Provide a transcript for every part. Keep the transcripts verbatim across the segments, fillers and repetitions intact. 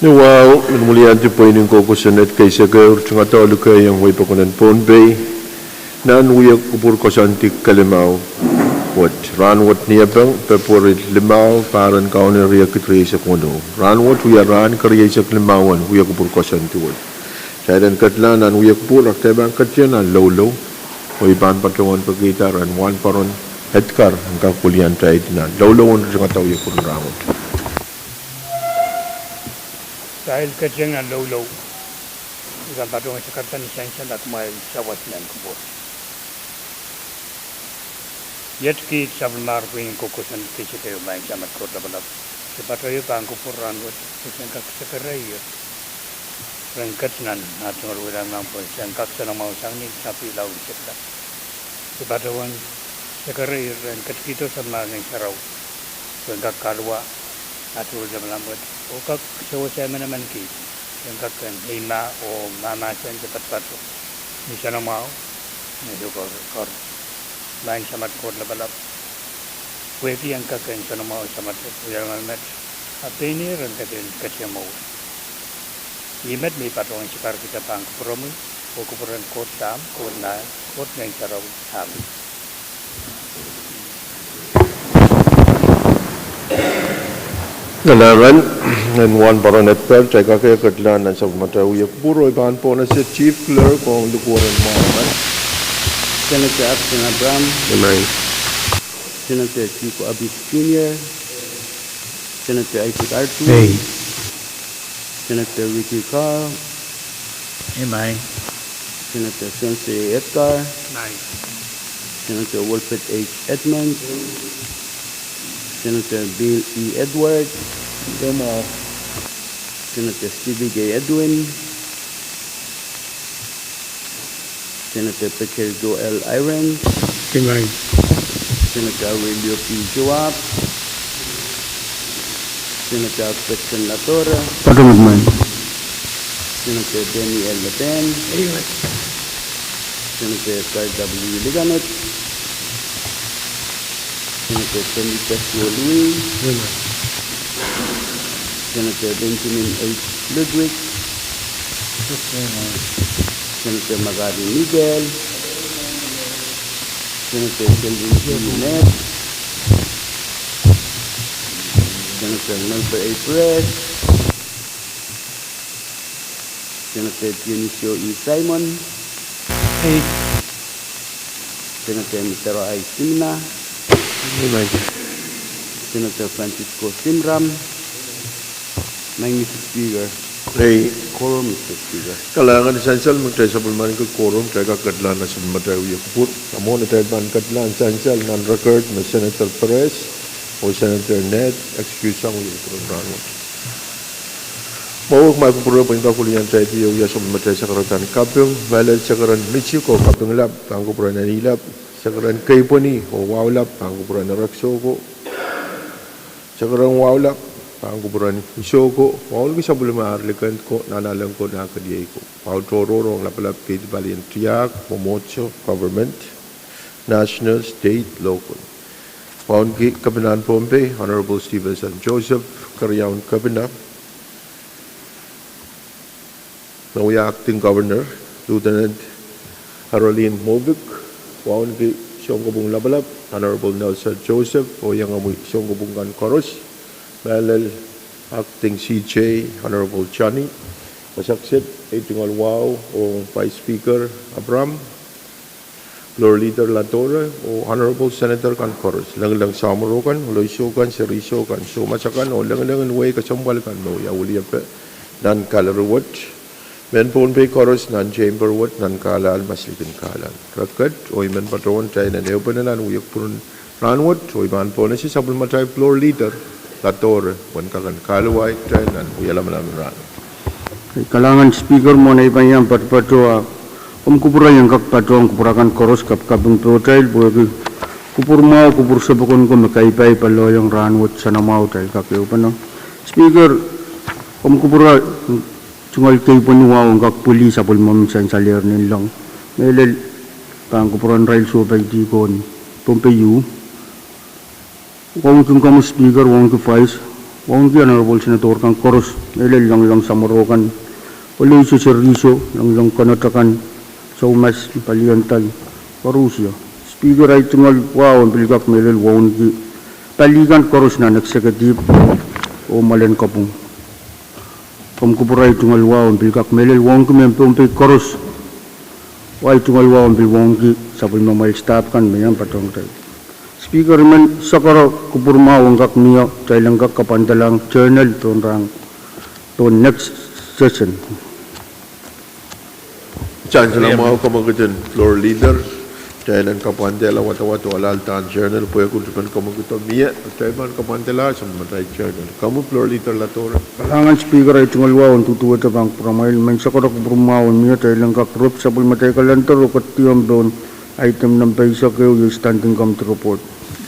Ni wahu, I men weliandi pweinen koukosonned keisekeu, ritingada oh likeiong wehi pokon en Pohnpei nan wia kupwur koasoandi kelimau wet. Rahnwet Niepeng, Pwehpweri limau, pahr en kaun riekid rieisek weneu. Rahnwet wia rahn kerieisek limau en wia kupwur koasoandi wet. Kitail en kedlahng nan wia kupwur, ahpw kitail pahn ketin nan loulou, oh I pahn patohwan pekihda ren Wahnpoaron Edgar en kak weliandi nan loulou en ritingada wia kupwur en rahnwet. Kitail ketin nan loulou, I pahn patohwan sakarada ni sansal ahpw kumwail sawas nan kupwur. Iet kiht sapwellimomwi pweinen koukosonned keisekeu, Maing Samat Koht Lapalap. Se patohwan pahn kupwur rahnwet, se en kak sekere ren ket nan ah tungoal wehwehki pwehn se en kak soanamwahu sang ni sapwellimomwi laud sekla. Se patohwan sekere ren ketikihdo Samamwahu Ngehn Sarawi pwehn kak kahluwa ah tungoal lapalap wet oh kak sewese emenemen kiht en kak kin eimah oh mahmahsen de patopato ni soanamwahu, ni sokor. Maing Samat Koht Lapalap, pwehki en kak kin soanamwahu Samat Koht Lapalap, a pein ih ren ketin ketin mour. Ih met me I patohwan sakarkihda pahn kupwuromwi oh kupwuren Koht Sahm, Koht Nahl, Koht Ngehn Sarawi. Amen. Kalahngan en Wahnpoaron Edgar, kitail kak kedlahng nan sapwellimatail wia kupwur oh I pahn pohnese Chief Clerk ong likwerehn mwahu kan. Senator Action Abraham. Amen. Senator Chico Abis Junior, Senator Isaac Artu, Aye. Senator Ricky Carl, Amen. Senator Spencer A. Edgar, Aye. Senator Wilfred H. Edmonds, Senator Bill E. Edward, Amen. Senator Stevie K. Edwin, Senator Patrick Joel Irons, Amen. Senator Aurelio P. Joab, Senator Alfredson Ladora, Amen. Senator Daniel Leben, Amen. Senator Carl W. Liganet, Senator Tommy Joshua Louis, Amen. Senator Benjamin H. Ludwig, Amen. Senator McCartney Miguel, Senator Sheldon P. Ned, Senator Melba A. Perez, Senator Dionisio E. Simon, Aye. Senator Mitero I. Simina, Aye. Senator Francisco Simram, Maing Mister Speaker. Aye. Quorum, Mister Speaker. Kalahngan sansal me kitail sapwellimaniki quorum, kitail kak kedlahng nan sapwellimatail wia kupwur. Mwohn atail pahn kedlahng sansal, nan record me Senator Perez oh Senator Ned excuse sang wia kupwur en rahnwet. Mwowe kumwail kupwure pwehn kak weliandi atail wia sapwellimatail sakaradahn kaping, mehlel sekeren Michigan oh kaping lap pahn kupwuren Anilap, sekeren Keipweni oh Wahu lap pahn kupwuren Ereksoko, sekeren Wahu lap pahn kupwuren Isoko, wauneki sapwellime ar likend ko, nanalen ko, nahkeliei ko. Wahu tohrohr ong lapalap, keidi, palien tiahk, mwomwohdiso, government, national, state, local. Wauneki Kepinahn Pohnpei, Honorable Stevenson Joseph, Keriaun Kepina, me wia Acting Governor, Lieutenant Arolin Movick, wauneki Sounkopwung Lapalap, Honorable Nelson Joseph, oh iangahki sounkopwung kan koaros, mehlel Acting C J, Honorable Johnny, kasakset, ei tungoal wahu ong Vice Speaker Abraham, Floor Leader Ladora, oh Honorable Senator kan koaros, lengileng samworo kan, oloiso kan, serihso kan, soumas akan, oh lengileng en wehi kesempwal kan me wia weliepe nan gallery wet, mehn Pohnpei koaros nan chamber wet, nan kahlahl, maslikin kahlahl. Record, oh I men patohwan kitail en ehupene nan wia kupwur en rahnwet, oh I pahn pohnese sapwellimatail Floor Leader Ladora pwehn kak en kahluwa kitail nan wia lamalam en rahnwet. Kalahngan Speaker, mwohn ei pahn iang patopato, a komw kupwure en kak patohwan kupwur akan koaros, kapikaping pohtail pwehki kupwur mwahu, kupwur sapwokon ko me kaipai paloiong rahnwet soanamwahu, kitail kak ehupene. Speaker, komw kupwure, tungoal Keipweni wahu en kak pwili sapwellimomwi sansalehr nanleng, mehlel pahn kupwuren irail sohpeidi ko en Pohnpei U. Wauneki komwi Speaker, wauneki Vice, Wauneki Honorable Senator kan koaros, mehlel loangloang samworo kan, Oloiso Seriso, loangloang Konot akan, Soumas, Palian Dal, koarusie. Speaker, ahi tungoal wahu en pil kak mehlel wauneki pali kan koaros nan executive oh mwoalen kopwung. Komw kupwure, ahi tungoal wahu en pil kak mehlel wauneki mehn Pohnpei koaros. Oh ahi tungoal wahu en pil wauneki sapwellimamwail staff kan me iang patohng kitail. Speaker, I men sakara kupwur mwahu en kak mie, kitail en kak kapwandalahng journal pohn rahn, pohn next session. Sansal mwahu kemwekid en Floor Leader, kitail en kapwandehla wadawad oh alehdi journal pwehki utupen kemwekido mie, kitail pahn kapwandala sapwellimatail journal. Komw Floor Leader Ladora. Kalahngan Speaker, ahi tungoal wahu en duduwehte pahn kupwuramwail, men sakara kupwur mwahu en mie, kitail en kak rop sapwellimatail kalender oh ketidiong pohn item nempe eisek ehu, iei standing committee report.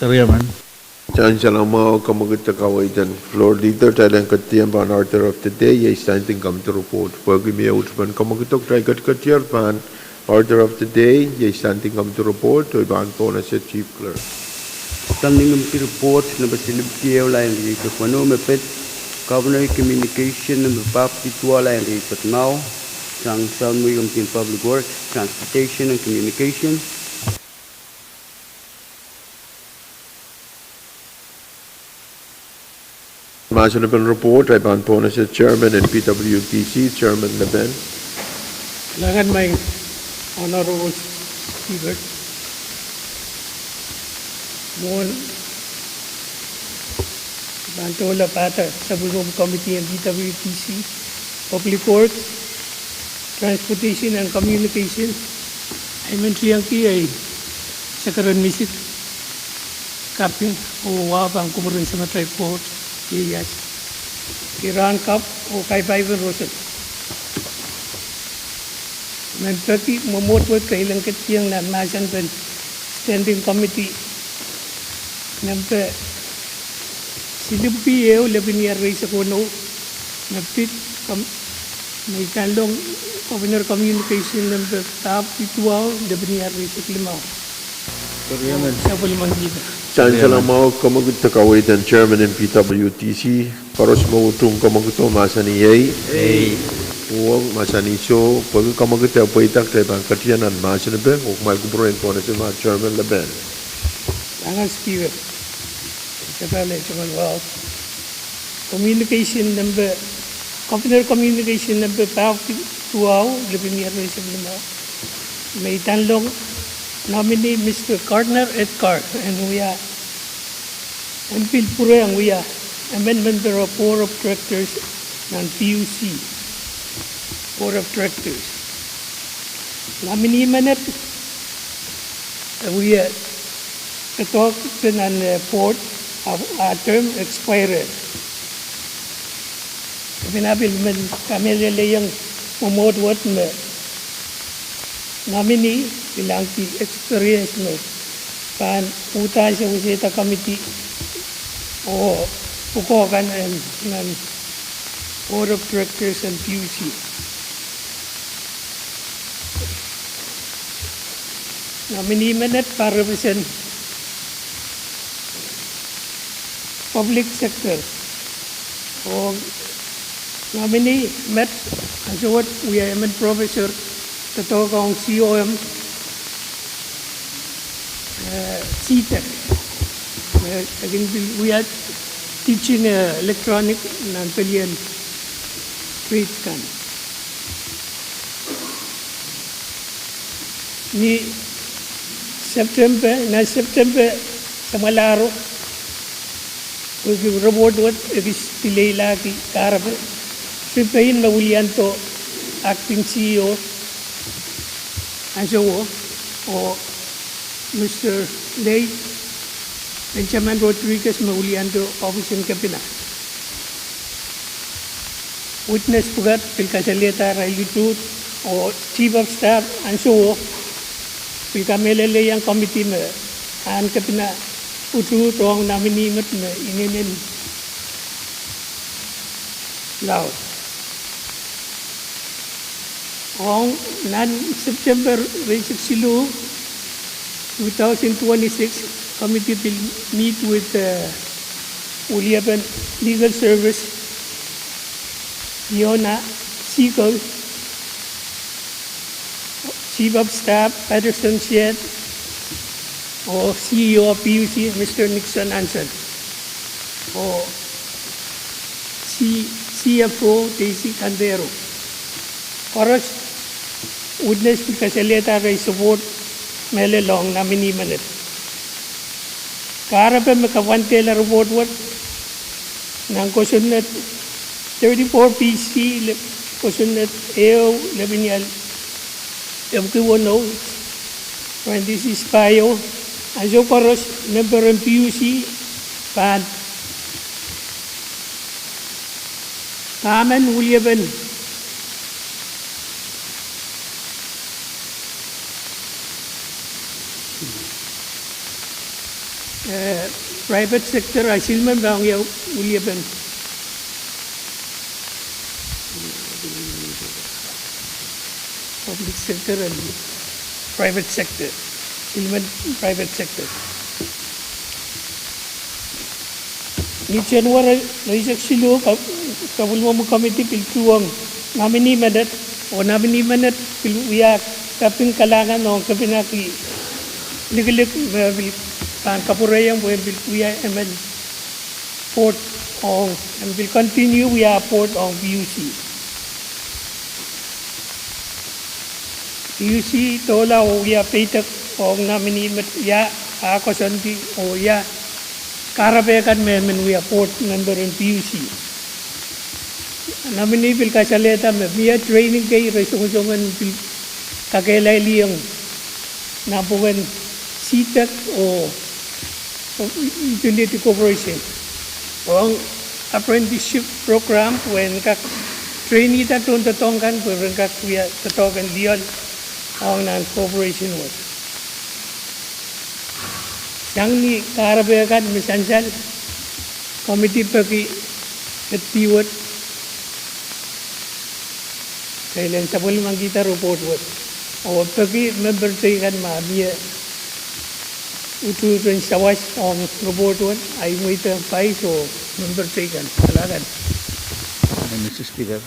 Sansal mwahu kemwekid de kaweid en Floor Leader, kitail en ketidiong pahn order of the day, iei standing committee report. Pwehki mie utupen kemwekido, kitail ketiketier pahn order of the day, iei standing committee report, oh I pahn pohnese Chief Clerk. Standing committee report nempe silipwiki ehu, lain rieisek weneu, me pid Governor communication nempe pahpwiki duwau, lain rieisek mwahu, sang Soundwave Committee on Public Works, Transportation and Communication. Mahsen en report, I pahn pohnese Chairman en P W T C, Chairman Lepen. Kalahngan, Honorable Speaker. Mwohn pahn doula pahda Subcommittee en P W T C, Public Works, Transportation and Communication, I men tiengki ei sekeren misik kaping oh wahu pahn kupwuren Samatail Koht, iei ias, irahn kapw oh kaipaipen roson. Men peki mwomwohd wet kitail en ketidiong nan mahsen en Standing Committee nempe silipwiki ehu, lepin iar rieisek weneu, me pid, me I tanlong Governor communication nempe pahpwiki duwau, lepin iar rieisek limau. Sapwellimen kihda. Sansal mwahu kemwekid de kaweid en Chairman en P W T C, koaros me utung kemwekido mahsanih ei. Uhwong mahsanih soh, pwehki kemwekid e pweida, kitail pahn ketidiong nan mahsen en pek, oh kumwail kupwuren pohnese ma Chairman Lepen. Kalahngan Speaker. Communication nempe, Governor communication nempe pahpwiki duwau, lepin iar rieisek limau, me I tanlong nominee Mister Gardner Edgar en wia, en pil pwurehng wia emen member en Board of Directors nan P U C, Board of Directors. Nominee menet e wia doadoahk nan, eh, board, ah, ah term expire. Kepina pil men kamehlelehiong mwomwohd wet me nominee pil ahngki experience me pahn uhdahn sewesehda committee oh pwukoa kan en, nan Board of Directors en P U C. Nominee menet pahn represent public sector. Oh nominee met ansou wet wia emen professor doadoahk ong C O M, eh, C Tech. Eh, e kin pil wia teaching, eh, electronic nan pelien trade kan. Ni September, nan September samwalahro, wehwehki report wet ekis dileilahki kahrepe, Ripein me wiliando acting C E O ansouo, oh Mister Lei Benjamin Rodriguez me wiliando ohpis en kepina. Witness pwukat pil kasalehda arail utuht, oh Chief of Staff ansouo pil kamehlelehiong committee me ahn kepina utuht ong nominee met me inenen laud. Ong nan September rieisek siluh, two thousand twenty-six, committee pil meet with, eh, Wiliepen Legal Service, Iona Siegel, Chief of Staff Patterson Shedd, oh C E O of P U C, Mister Nixon Hansen, oh C-, C F O Daisy Cantero. Koaros witness pil kasalehda re support mehlel ong nominee menet. Kahrepe me kapwandehla report wet nan kosonned thirty-four B C, le-, kosonned ehu, lepin ial epwiki weneu, parenthesis bio, ansou koaros member en P U C pahn, pahn men wiliepen eh, private sector, a silimen pahn wia wiliepen public sector and private sector. Silimen private sector. Ni January, reisek siluh, ka-, kapwulemwomwi committee pil tuhwong nominee menet, oh nominee menet pil wia kaping kalahngan ong kepinahki likilik me pil pahn kapwurehiong pwe pil wia emen board ong, en pil continue wia board ong P U C. P U C doula oh wia peidek ong nominee met, ia ah koasoandi oh ia kahrepe kan me men wia board member en P U C. Nominee pil kasalehda me mie training kei re songosong en pil kakehlailihong nan pwungen CTEC oh utility corporation ong apprenticeship program pwe en kak trainida tohndoadoahk kan pwe ren kak wia doadoahk en lioal ong nan corporation wet. Sang ni kahrepe kan me sansal, committee peki, peki wet kelen sapwellimankihda report wet, oh peki member teikan ma mie utuht en sawas ong report wet, ahi mweidohng vice oh member teikan. Kalahngan. Mister Speaker.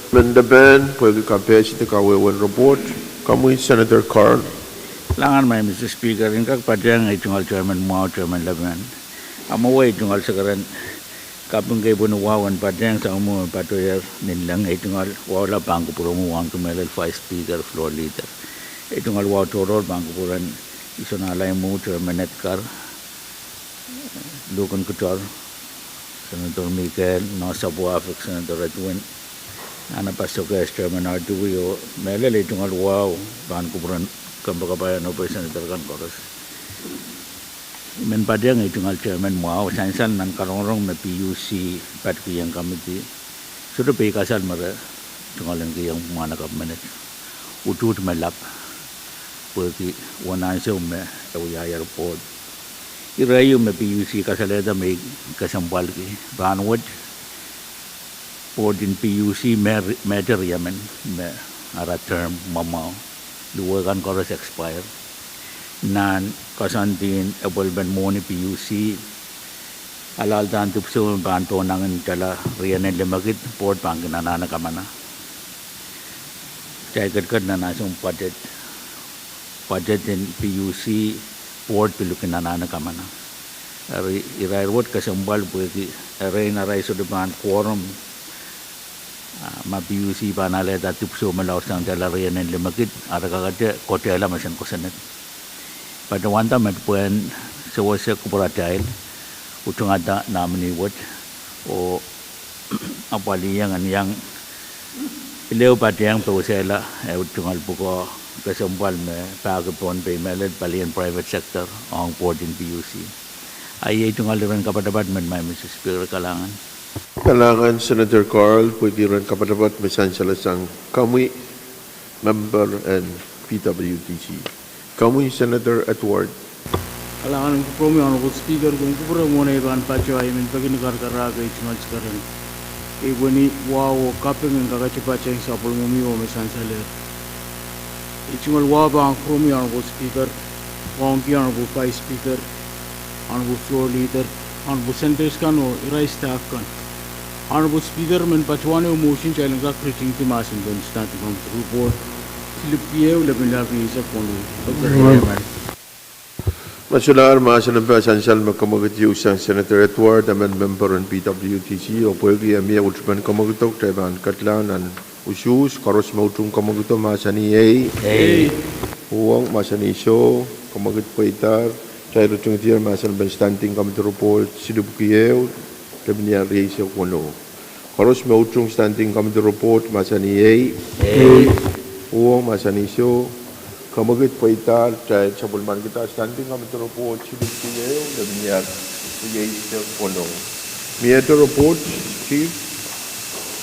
Mendahki pwehki kapehse de kawehwe report, komwi Senator Carl. Kalahngan, Mister Speaker, en kak patehng ei tungoal chairman mwahu, chairman Lebanon. A mwehi ei tungoal sekeren kaping kei pwehn wahu en patehng soangen me patohier nin leng, ei tungoal wahu lap pahn kupwuromwi wahu ong mehlel vice speaker, floor leader. Ei tungoal wahu tohrohr pahn kupwuren Isonalaimwu, chairman Edgar, Luken Kutor, Senator Mikael, Noah Sabuafik, Senator Edwin, Anna Pastor Kester, Menard Dewey, oh mehlel ei tungoal wahu pahn kupwuren kompoakapaian ope senator kan koaros. I men patehng ei tungoal chairman mwahu, sansal nan karongorong me P U C patkihong committee. Sohte peikasal me re tungoal en kihong mwahnakapw menet. Utuht me lap pwehki uwen ansou me e wiahier board. Ire ieu me P U C kasalehda me I kesempwalki. Rahnwet board en P U C me, mehte riemen me ara term mwamwahu. Luhwe kan koaros expire. Nan koasoandi en epwelpen mwohni P U C, alahldahr dipwisou me pahn pohnangin tala rienen limekid, board pahn kin anahne kamana. Kitail ketiket nan ansou budget, budget en P U C, board pil kin anahne kamana. Eri irair wet kesempwal pwehki erein arail sohte pahn quorum, ah, ma P U C pahn alehda dipwisou me laudsang tala rienen limekid, ara kakete kotehla mesen kosonned. Patohwanda me pwehn sewese kupwuratail, utungada nominee wet, oh apwalihong en iang pil ehu patehng powehsehla, eh, tungoal pwukoa kesempwal me pahki Pohnpei mehlel palien private sector ong board en P U C. A iei tungoal iren kapatapat men, Mister Speaker, kalahngan. Kalahngan Senator Carl pwehki iren kapatapat me sansal sang komwi member en P W D C. Komwi Senator Edward. Kalahngan en kupwuromwi Honorable Speaker, I kupwure mwohn ei pahn patoh ahi men peki ni karakarahk ei tungoal sekeren. Kei pwehn wahu oh kaping en kakete patehng sapwellimomwi oh me sansalehr. Ei tungoal wahu pahn kupwuromwi Honorable Speaker, wahu ong Honorable Vice Speaker, Honorable Floor Leader, Honorable Senators kan oh irail staff kan. Honorable Speaker, men patohwan ehu motion kitail en kak ritingdi mahsen en standing committee report, silipwiki ehu, lepin rieisek weneu. Pwe solahr mahsen en pahn sansal me kemwekid ieu sang Senator Edward, emen member en P W D C, oh pwehki e mie ultupen kemwekid, kitail pahn kedlahng nan usuhs. Koaros me utung kemwekid mahsanih ei. Ei. Uhwong mahsanih soh. Kemwekid pweidahr. Kitail ritingdier mahsen en standing committee report, silipwiki ehu, lepin rieisek weneu. Koaros me utung standing committee report mahsanih ei. Ei. Uhwong mahsanih soh. Kemwekid pweidahr. Kitail sapwellimanikihda standing committee report, silipwiki ehu, lepin rieisek weneu. Miehte report, Chief?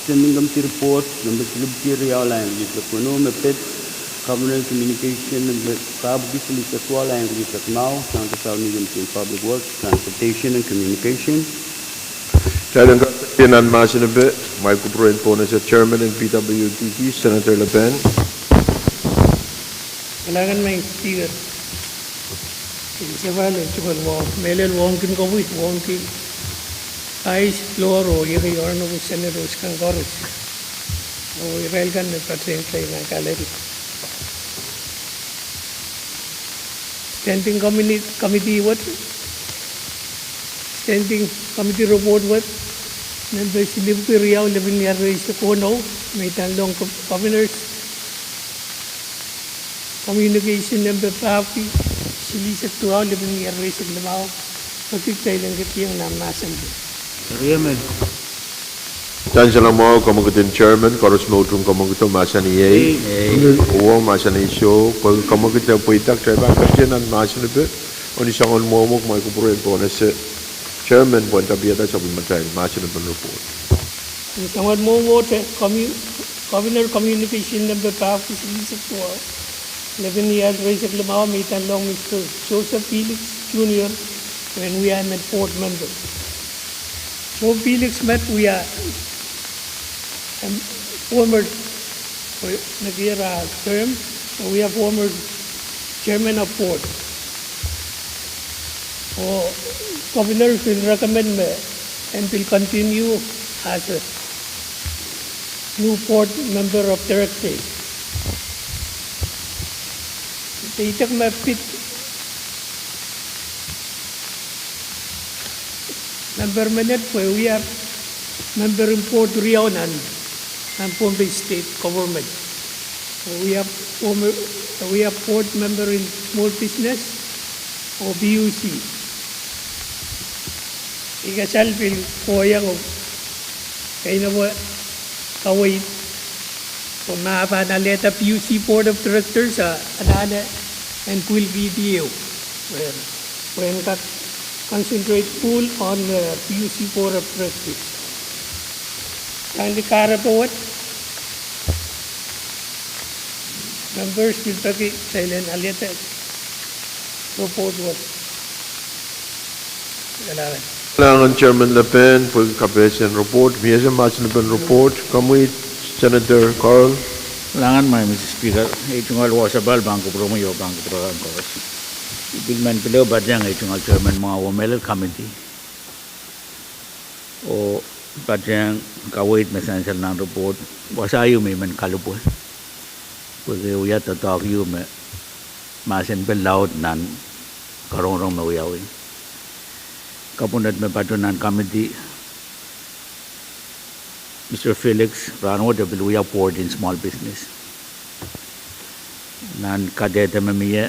Standing committee report, nempe silipwiki riau, lain rieisek weneu, me pid Governor communication nempe pahpwiki, silihsek duwau, lain rieisek limau, sang South Newton Public Works, Transportation and Communication. Kitail en kak nan mahsen en pahn, kumwail kupwuren pohnese Chairman en P W D C, Senator Lepen. Kalahngan, Madam Speaker. Ih, se pahn tungoal wahu, mehlel wahu kin kopwih, wahu kin ais, floor, oh iei Honorable Senators kan koaros. Oh irail kan me patehng kitail nan gallery. Standing Committee, Committee wet, Standing Committee report wet, nempe silipwiki riau, lepin rieisek weneu, me idawehn long Governors communication nempe pahpwiki, silihsek duwau, lepin rieisek limau, pwehki kitail en ketin nan mahsen en pahn. Riemen. Sansal mwahu, kemwekid en Chairman, koaros me utung kemwekid mahsanih ei. Ei. Uhwong mahsanih soh. Pwehki kemwekid pweidahr, kitail pahn ketin nan mahsen en pahn, oh ni soangen mwomwohdiso, kumwail kupwuren pohnese Chairman pwehn tapiada sapwellimatail mahsen en pahn report. Ni soangen mwomwohdiso, Governor communication nempe pahpwiki, silihsek duwau, lepin rieisek limau, me idawehn long Mister Joseph Felix Junior, pwehn wia emen board member. Joe Felix met wia former, nekier ah term, wia former chairman of board. Oh Governor pil recommend me en pil continue as a new board member of directors. Idek me pid member menet pwe wia member en board riau nan, nan Pohnpei State Government. Wia former, wia board member en small business oh P U C. Ih, kasal pil kohieng oh kainene kaweid, oh ma pahn alehda P U C Board of Directors, ah, anahne en pwilkihdi ehu, pwe, pwe en kak concentrate full on, eh, P U C Board of Directors. Kahrehda wet, members, pil peki kitail en alehda report wet. Kalahngan. Kalahngan Chairman Lepen pwehki kapehsen report, mie ese mahsen en pahn report, komwi Senator Carl. Kalahngan, Madam Speaker, ei tungoal wasapahl pahn kupwuromwi oh pahn kupwuromwi koaros. I pil men pil patehng ei tungoal Chairman mwahu oh mehlel committee oh patehng kaweid me sansal nan report, wasa ieu me I men kalipwe, pwehki wia doadoahk ieu me mahsen pil laud nan karongorong me wiawi. Kapwunod me patoh nan committee, Mister Felix, rahnwet e pil wia board en small business. Nan kadehde me mie,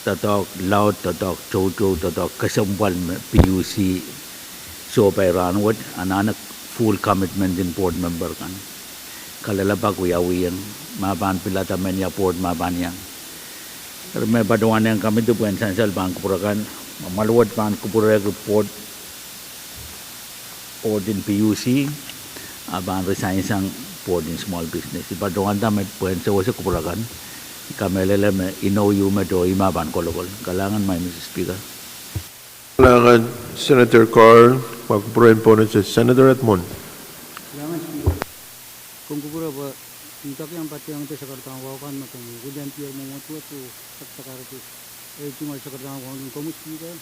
doadoahk laud, doadoahk toutou, doadoahk kesempwal me P U C sohpai rahnwet, anahne full commitment en board member kan. Kalelapak wiawiong, ma pahn pilada men ia board ma pahn iang. Eri me patohwanehng committee pwehn sansal pahn kupwur akan, ma mwahl wet pahn kupwurki board, board en P U C, a pahn resign sang board en small business. I patohwanda me pwehn sewese kupwur akan, I kamehlele me inou ieu me toh ih me pahn kolokol. Kalahngan, Madam Speaker. Kalahngan Senator Carl, ma kupwuren pohnese Senator Edmund. Kalahngan Speaker. Komw kupwure pwe I men kak iang patehngete sakaradahn wahu kan me komw wiliandi mwomwohdiso, sakaradahn wahu kan, ei tungoal sakaradahn wahu kan, komw Speaker.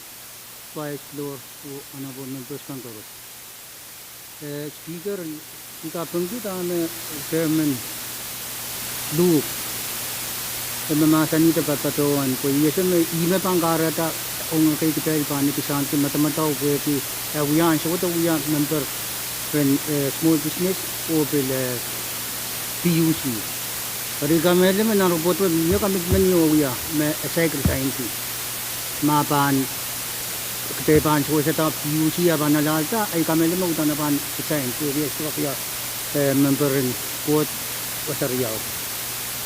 Vice Lord, oh honorable members kan koaros. Eh, Speaker, I kapingki dahme Chairman Luhk e mahsanih de patohwan, pwe I ese me ihme pahn kahrehda ong ekei kitail pahn ekis ahneki madamadau pwehki e wia ansou wet e wia member ren, eh, Small Business oh pil, eh, P U C. Eri I kamehlele me nan report wet mie commitment me e wia me e saik resign-ki. Ma pahn kitail pahn sewesehda P U C a pahn alahlda, I kamehlele me udahn e pahn resign, pwehki e sohte wia, eh, member en Board wasa riau.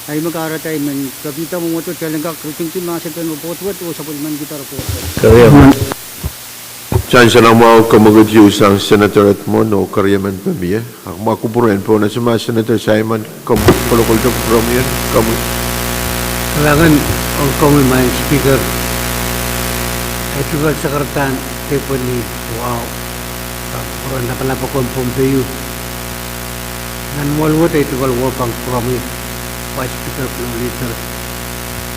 Ahi me kahrehda I men kapingkihda mwomwohdiso kitail en kak ritingki mahsen en report wet oh sapwellimanikihda report wet. Koaruhsie. Sansal mwahu, kemwekid ieu sang Senator Edmund oh koaruhsie me mie. Ahpw ma kupwuren pwonese ma Senator Simon, komw kolokolte kupwuromwi, komw. Kalahngan ong komwi Madam Speaker. E tungoal sakarada en tepweni wahu pahn kupwuren lapalap pokon Pohnpei. Nan mwoahl wet e tungoal wahu pahn kupwuromwi, Vice Speaker, Floor Leader,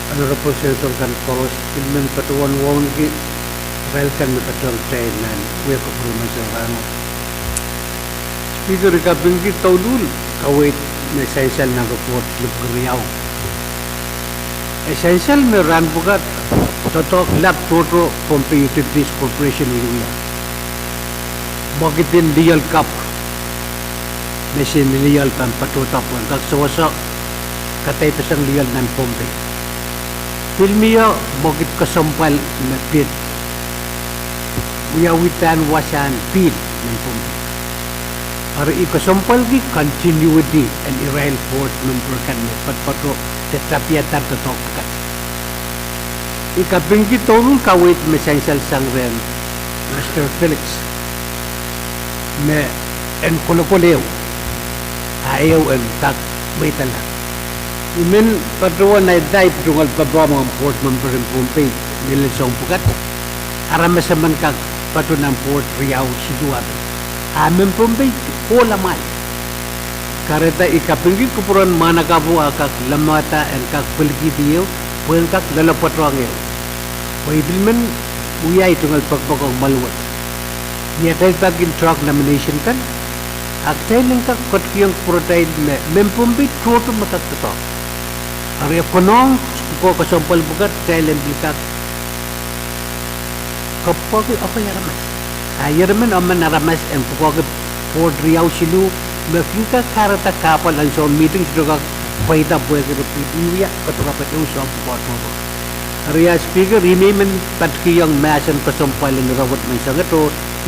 honorable senator kan koaros, pil men patohwan wauneki irail kan me patohwan kitail nan wia kupwur en mahsen rahn wet. Speaker, I kapingki douluhl kaweid me sansal nan report lipwukeriau. E sansal me rahn pwukat doadoahk lap tohto Pohnpei Utilities Corporation wiewia. Mwekid en lioal kapw me sehse ni lioal pahn patohda pwehn kak sewese kadeipeseng lioal nan Pohnpei. Pil mie mwekid kesempwal me pid wiawihda wasahn pihl nan Pohnpei. Eri I kesempwalki continuity en irail board member kan me poatopoat de tapiadahr doadoahk pwukat. I kapingki douluhl kaweid me sansal sang rehn Mister Felix me en kolokol ehu, a ehu en kak mweidala. I men patohwan aidida I pil tungoal papah ong board member en Pohnpei, ni lel soahng pwukat, aramas emen kak patoh nan board riau siluh ape. A mehn Pohnpei kohla mwahl. Kahrehda I kapingki kupwuren mwahnakapwo a kak lamada en kak pwilikihdi ehu, pwehn kak loalopwoatohng ehu. Pwe I pil men wia I tungoal poakpoak ong mwoahl wet. Ni atail pak en talk nomination kan, a kitail en kak ketikihong kupwuratail me mehn Pohnpei tohto me kak doadoahk. Eri e konehng pwukoa kesempwal pwukat kitail en pil kak kapwukoahki ekei aramas. A ieremen emen aramas en pwukoahki board riau siluh, me kin kak kahrehda kahpwal en soun meeting sohte kak pweida pwehki re pil wia kapakap ehu soahng pwukoa tohto. Eri a Speaker, I men men patkihong mahsen kesempwal en ire wet men sangete,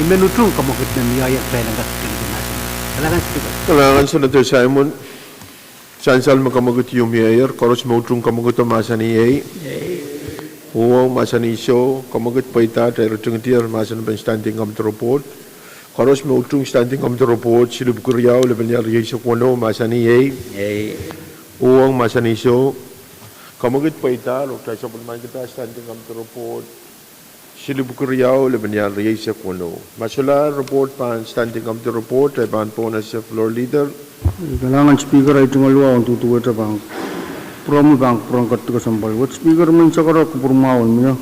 I men utung kemwekid me mieier pahn kak kin mahsen. Kalahngan Speaker. Kalahngan Senator Simon. Sansal me kemwekid ieu mieier, koaros me utung kemwekido mahsanih ei. Uhwong mahsanih soh, kemwekid pweida, kitail ritingdier mahsen en standing committee report. Koaros me utung standing committee report, siluh pwukur riau, lepenial rieisek weneu, mahsanih ei. Uhwong mahsanih soh, kemwekid pweida, oh kitail sapwellimanikihda standing committee report siluh pwukur riau, lepenial rieisek weneu. Ma solahr report pahn standing committee report, e pahn pwonese floor leader. Kalahngan Speaker, ahi tungoal wahu ong duduwehte pahn kupwuromwi pahn kupwuren ketikihong kesempwal wet. Speaker, men sakarada kupwur mwahu en mie.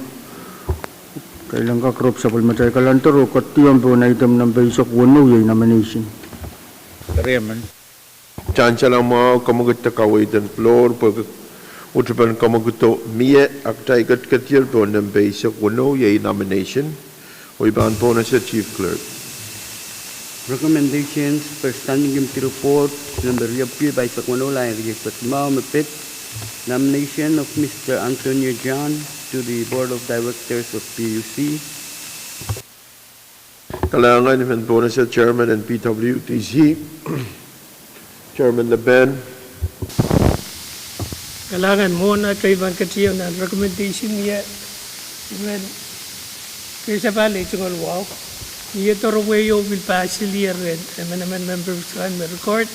Kitail en kak rop sapwellimatail kalender oh ketikihong pohn item nempe eisek weneu, iei nomination. Sansal mwahu, kemwekid de kaweid en floor, pwehki utupen kemwekido mie, a kitail ketikihdier pohn nempe eisek weneu, iei nomination. Oh I pahn pwonese Chief Clerk. Recommendations for standing committee report, nempe riepwiki pahisek weneu, lain rieisek limau me pid, nomination of Mister Antonio John to the Board of Directors of P U C. Kalahngan, I men pwonese chairman en P W D C, Chairman Lepen. Kalahngan, mwohn atail pahn ketikihong nan recommendation ie, I men kesepahl ei tungoal wahu. Ie doaropwe ieu pil pasilier rehn emenemen members kan me record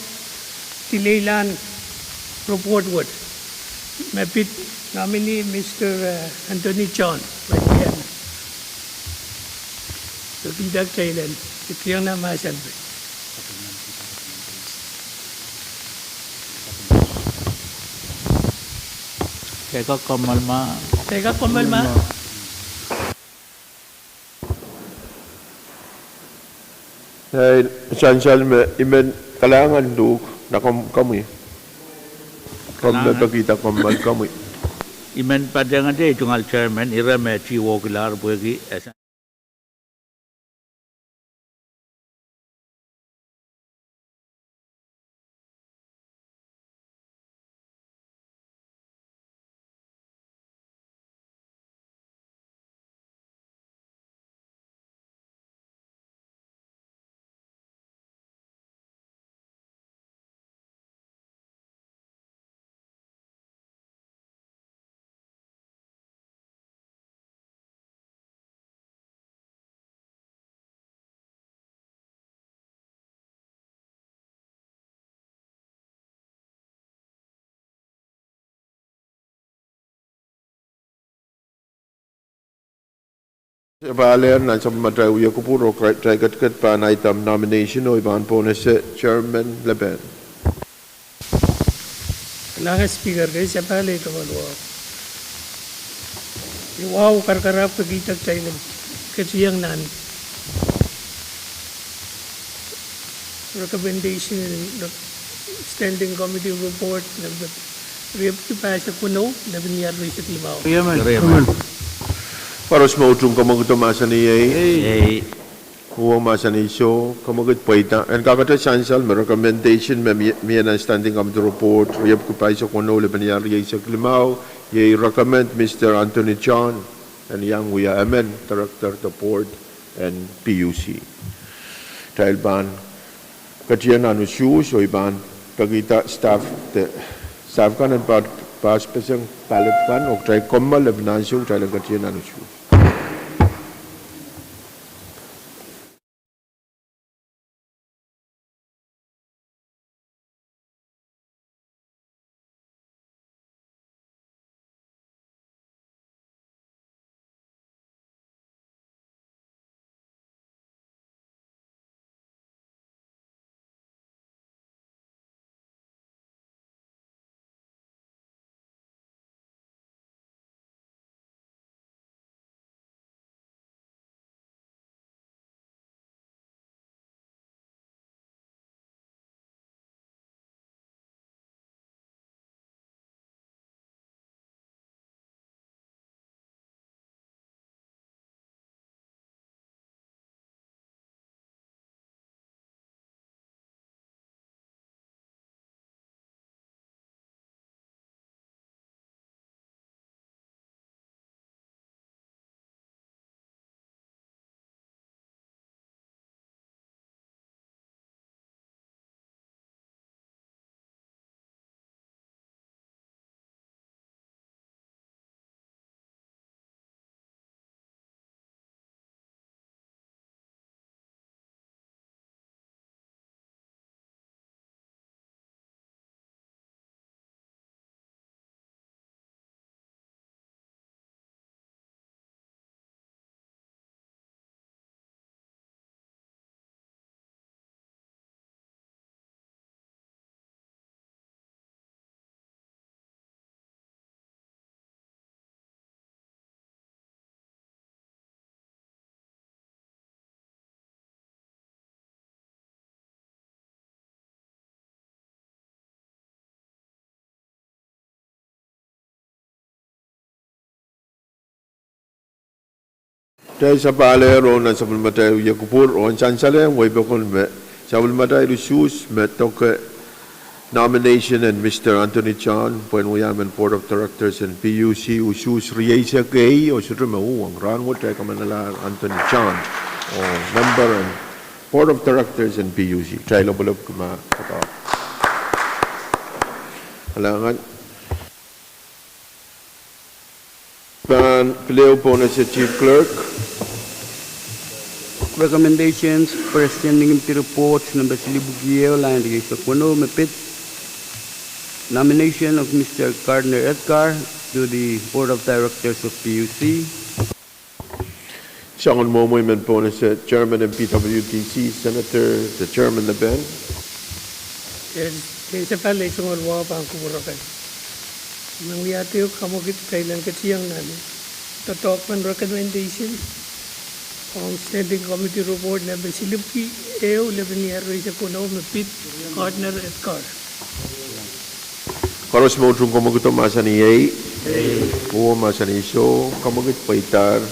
dileilahn report wet. Me pid nominee Mister, eh, Anthony John, me pil en. Pil kihda kitail en, kihong nan mahsen pil. Kitail kak kommoal ma. Kitail kak kommoal ma. Ei, sansal me I men kalahngan uhk, na komw komwi. Komw me pekihda komw men komwi. I men patehngete tungoal chairman, ire me tiwohkilahr pwehki e Sapahl ehr nan sapwellimatail wia kupwur oh kitail ketiket pahn aidamw nomination oh I pahn pohnese chairman Leben. Kalahngan Speaker, kei sapahl ei tungoal wahu. Ih wahu karakarahk pwe kitail en ketieng nan recommendation en standing committee report number riepwiki pahisek weneu, lepin iar rieisek limau. Koaros me utung kamwekid mahsanih ei. Uhwong mahsanih soh, kamwekid pweida. En kakete sansal me recommendation me mie nan standing committee report riepwiki pahisek weneu, lepin iar rieisek limau, iei recommend Mister Anthony John en iang wia emen director de board en PUC. Kitail pahn ketieng nan usuhs oh I pahn pekihda staff de staff kan en pahn passpeseng ballot kan oh kitail kommoal lepin ansou kitail en ketieng nan usuhs. Kitail sapahl ehr nan sapwellimatail wia kupwur oh en sansalehng wei pokon me sapwellimatail usuhs me doke nomination en Mister Anthony John pwehn wia emen board of directors en PUC usuhs rieisek ei oh sohte me uhwong. Rahnwet kitail kamanalahr Anthony John oh member en board of directors en PUC. Kitail lopwolopwki ma kalahngan. Pahn pil ehu pohnese Chief Clerk. Recommendations for standing committee report number silihpwiki ehu, lain rieisek weneu me pid. Nomination of Mister Gardner Edgar to the Board of Directors of PUC. Soangen mwohmwi men pohnese chairman en PWDC, Senator, de chairman Leben. Kei sapahl ei tungoal wahu pahn kupwur akan. I men wiahda kamwekid kitail en ketieng nan doadoahk men recommendation Ong Standing Committee Report nempe silipwki ehu, lepin ier rieisek weneu, me pid Gardner Edgar. Koaros me utung kamwakido mahsanih ei. Uwen mahsanih soh, kamwakid pweidahr.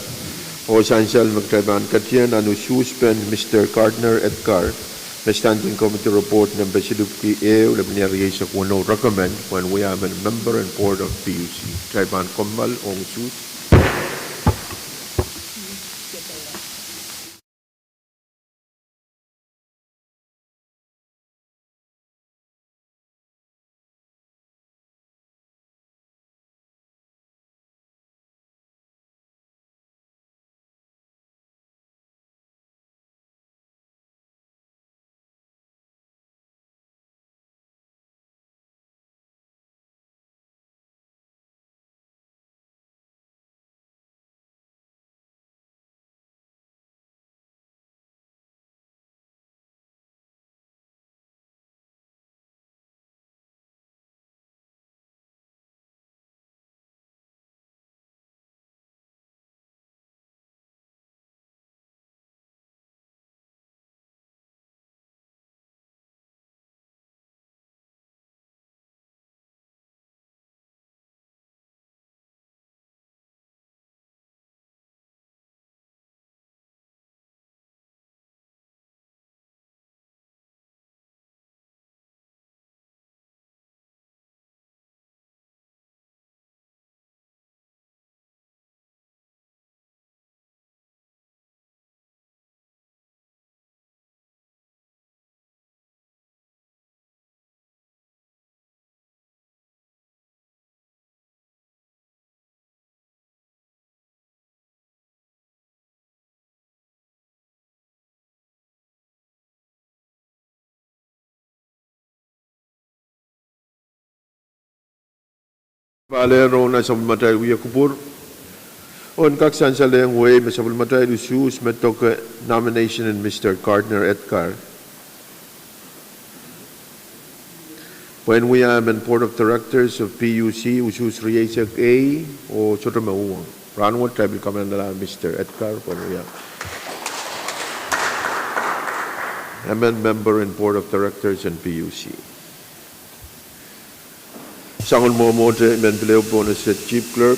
Oh sansal me kitail pahn ketin nan usuhspen Mister Gardner Edgar, me Standing Committee Report nempe silipwki ehu, lepin ier rieisek weneu, recommend pwehn wia emen member en Board of P U C. Kitail pahn kommoal ong usuhs. Pahlen rongen sapwellimatail wiekupwur. Oh en kak sansalehng wehi me sapwellimatail usuhs me doke nomination en Mister Gardner Edgar pwehn wia emen Board of Directors of P U C, usuhs rieisek ei oh sohte me uhwong. Rahnwet kitail pil kamehlelehda Mister Edgar pwehn wia emen member en Board of Directors en P U C. Soangen mwomwohte, I men pil ehu pohnese Chief Clerk.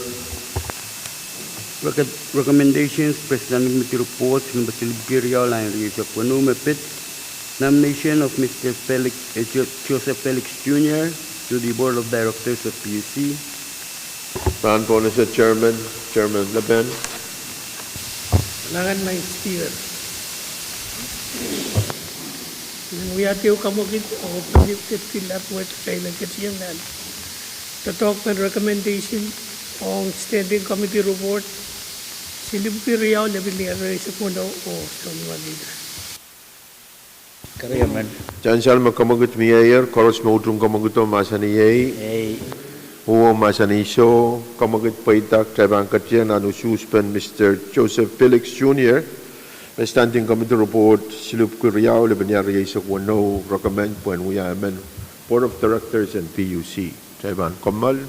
Rec-, recommendations, President Committee Report, nempe silipwki riau, lain rieisek weneu me pid, nomination of Mister Felix, eh, Jo-, Joseph Felix Junior to the Board of Directors of P U C. Rahn pohnese Chairman, Chairman Lepen. Nangan Maing Speaker. Nan wiahda ehu kamwakid oh pali ketkihla wet, kitail en ketin nan doadoahk en recommendation ong Standing Committee Report silipwki riau, lepin ier rieisek weneu oh sounwalida. Sansal me kamwakid mieier, koaros me utung kamwakido mahsanih ei. Uwen mahsanih soh, kamwakid pweida. Kitail pahn ketin nan usuhspen Mister Joseph Felix Junior, me Standing Committee Report silipwki riau, lepin ier rieisek weneu, recommend pwehn wia emen Board of Directors en P U C. Kitail pahn kommoal.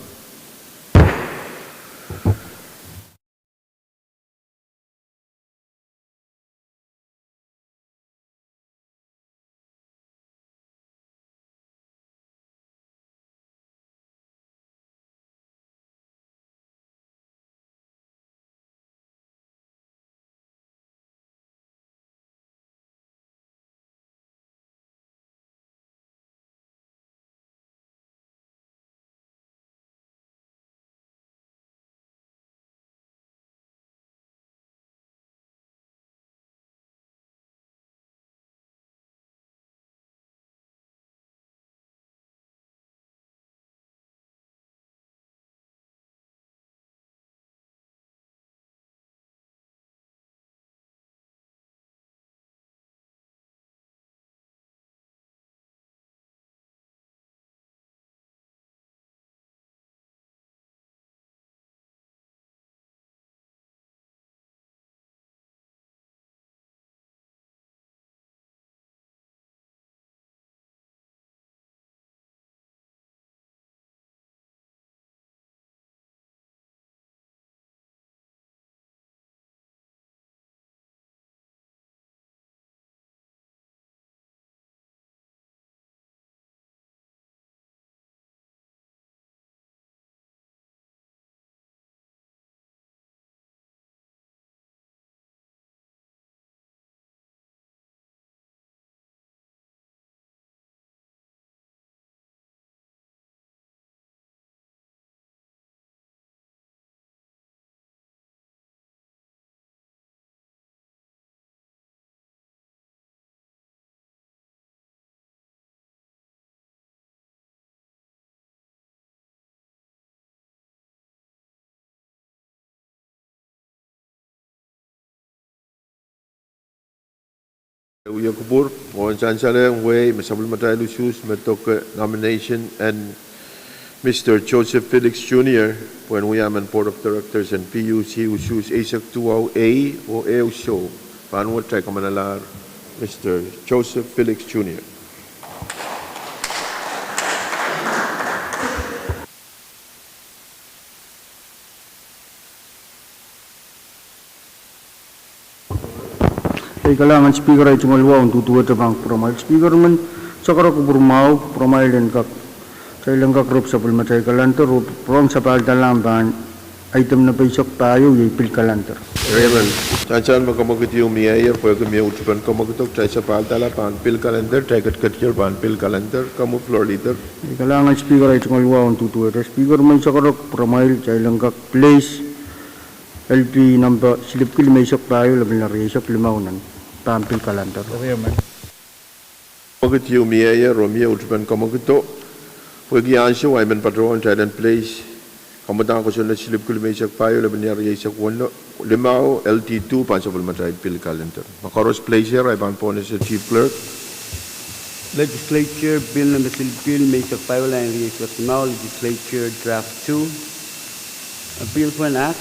Wia kupwur, oh en sansalehng wehi me sapwellimatail usuhs me doke nomination en Mister Joseph Felix Junior pwehn wia emen Board of Directors en P U C usuhs eisek duwau A oh ehu soh. Pahn wet kitail kamanalahr Mister Joseph Felix Junior. Ei kalahngan Speaker, ei tungoal wahu en duduwehte pahn kupwuromwail. Speaker, men sakara kupwur mwahu, kupwuromwail en kak, kitail en kak rop sapwellimatail calendar, rong sapahldahl ahpw pahn item nepeisek pahieu, iei pil calendar. Raymond, sansal me kamwekid ieu mieier, pwehki mie utupen kamwekido, kitail sapahldahl ahpw pahn pil calendar, kitail ketiketier pahn pil calendar, komwi Floor Leader. Ei kalahngan Speaker, ei tungoal wahu en duduwehte. Speaker, men sakara kupwuromwail, kitail en kak place L P number silipwki limeisek pahieu, lepin rieisek limau nan pahn pil calendar. Kamwekid ieu mieier, oh mie utupen kamwekido, pwehki ansou ahi men patohwan kitail en place kamwadang kosonned silipwki limeisek pahieu, lepin rieisek weneu, limau, L T two pahn sapwellimatail pil calendar. Ma koaros place er, ahi pahn pohnese Chief Clerk. Legislature Bill number silipwki limeisek pahieu, line rieisek limau, Legislature Draft two. A bill for an act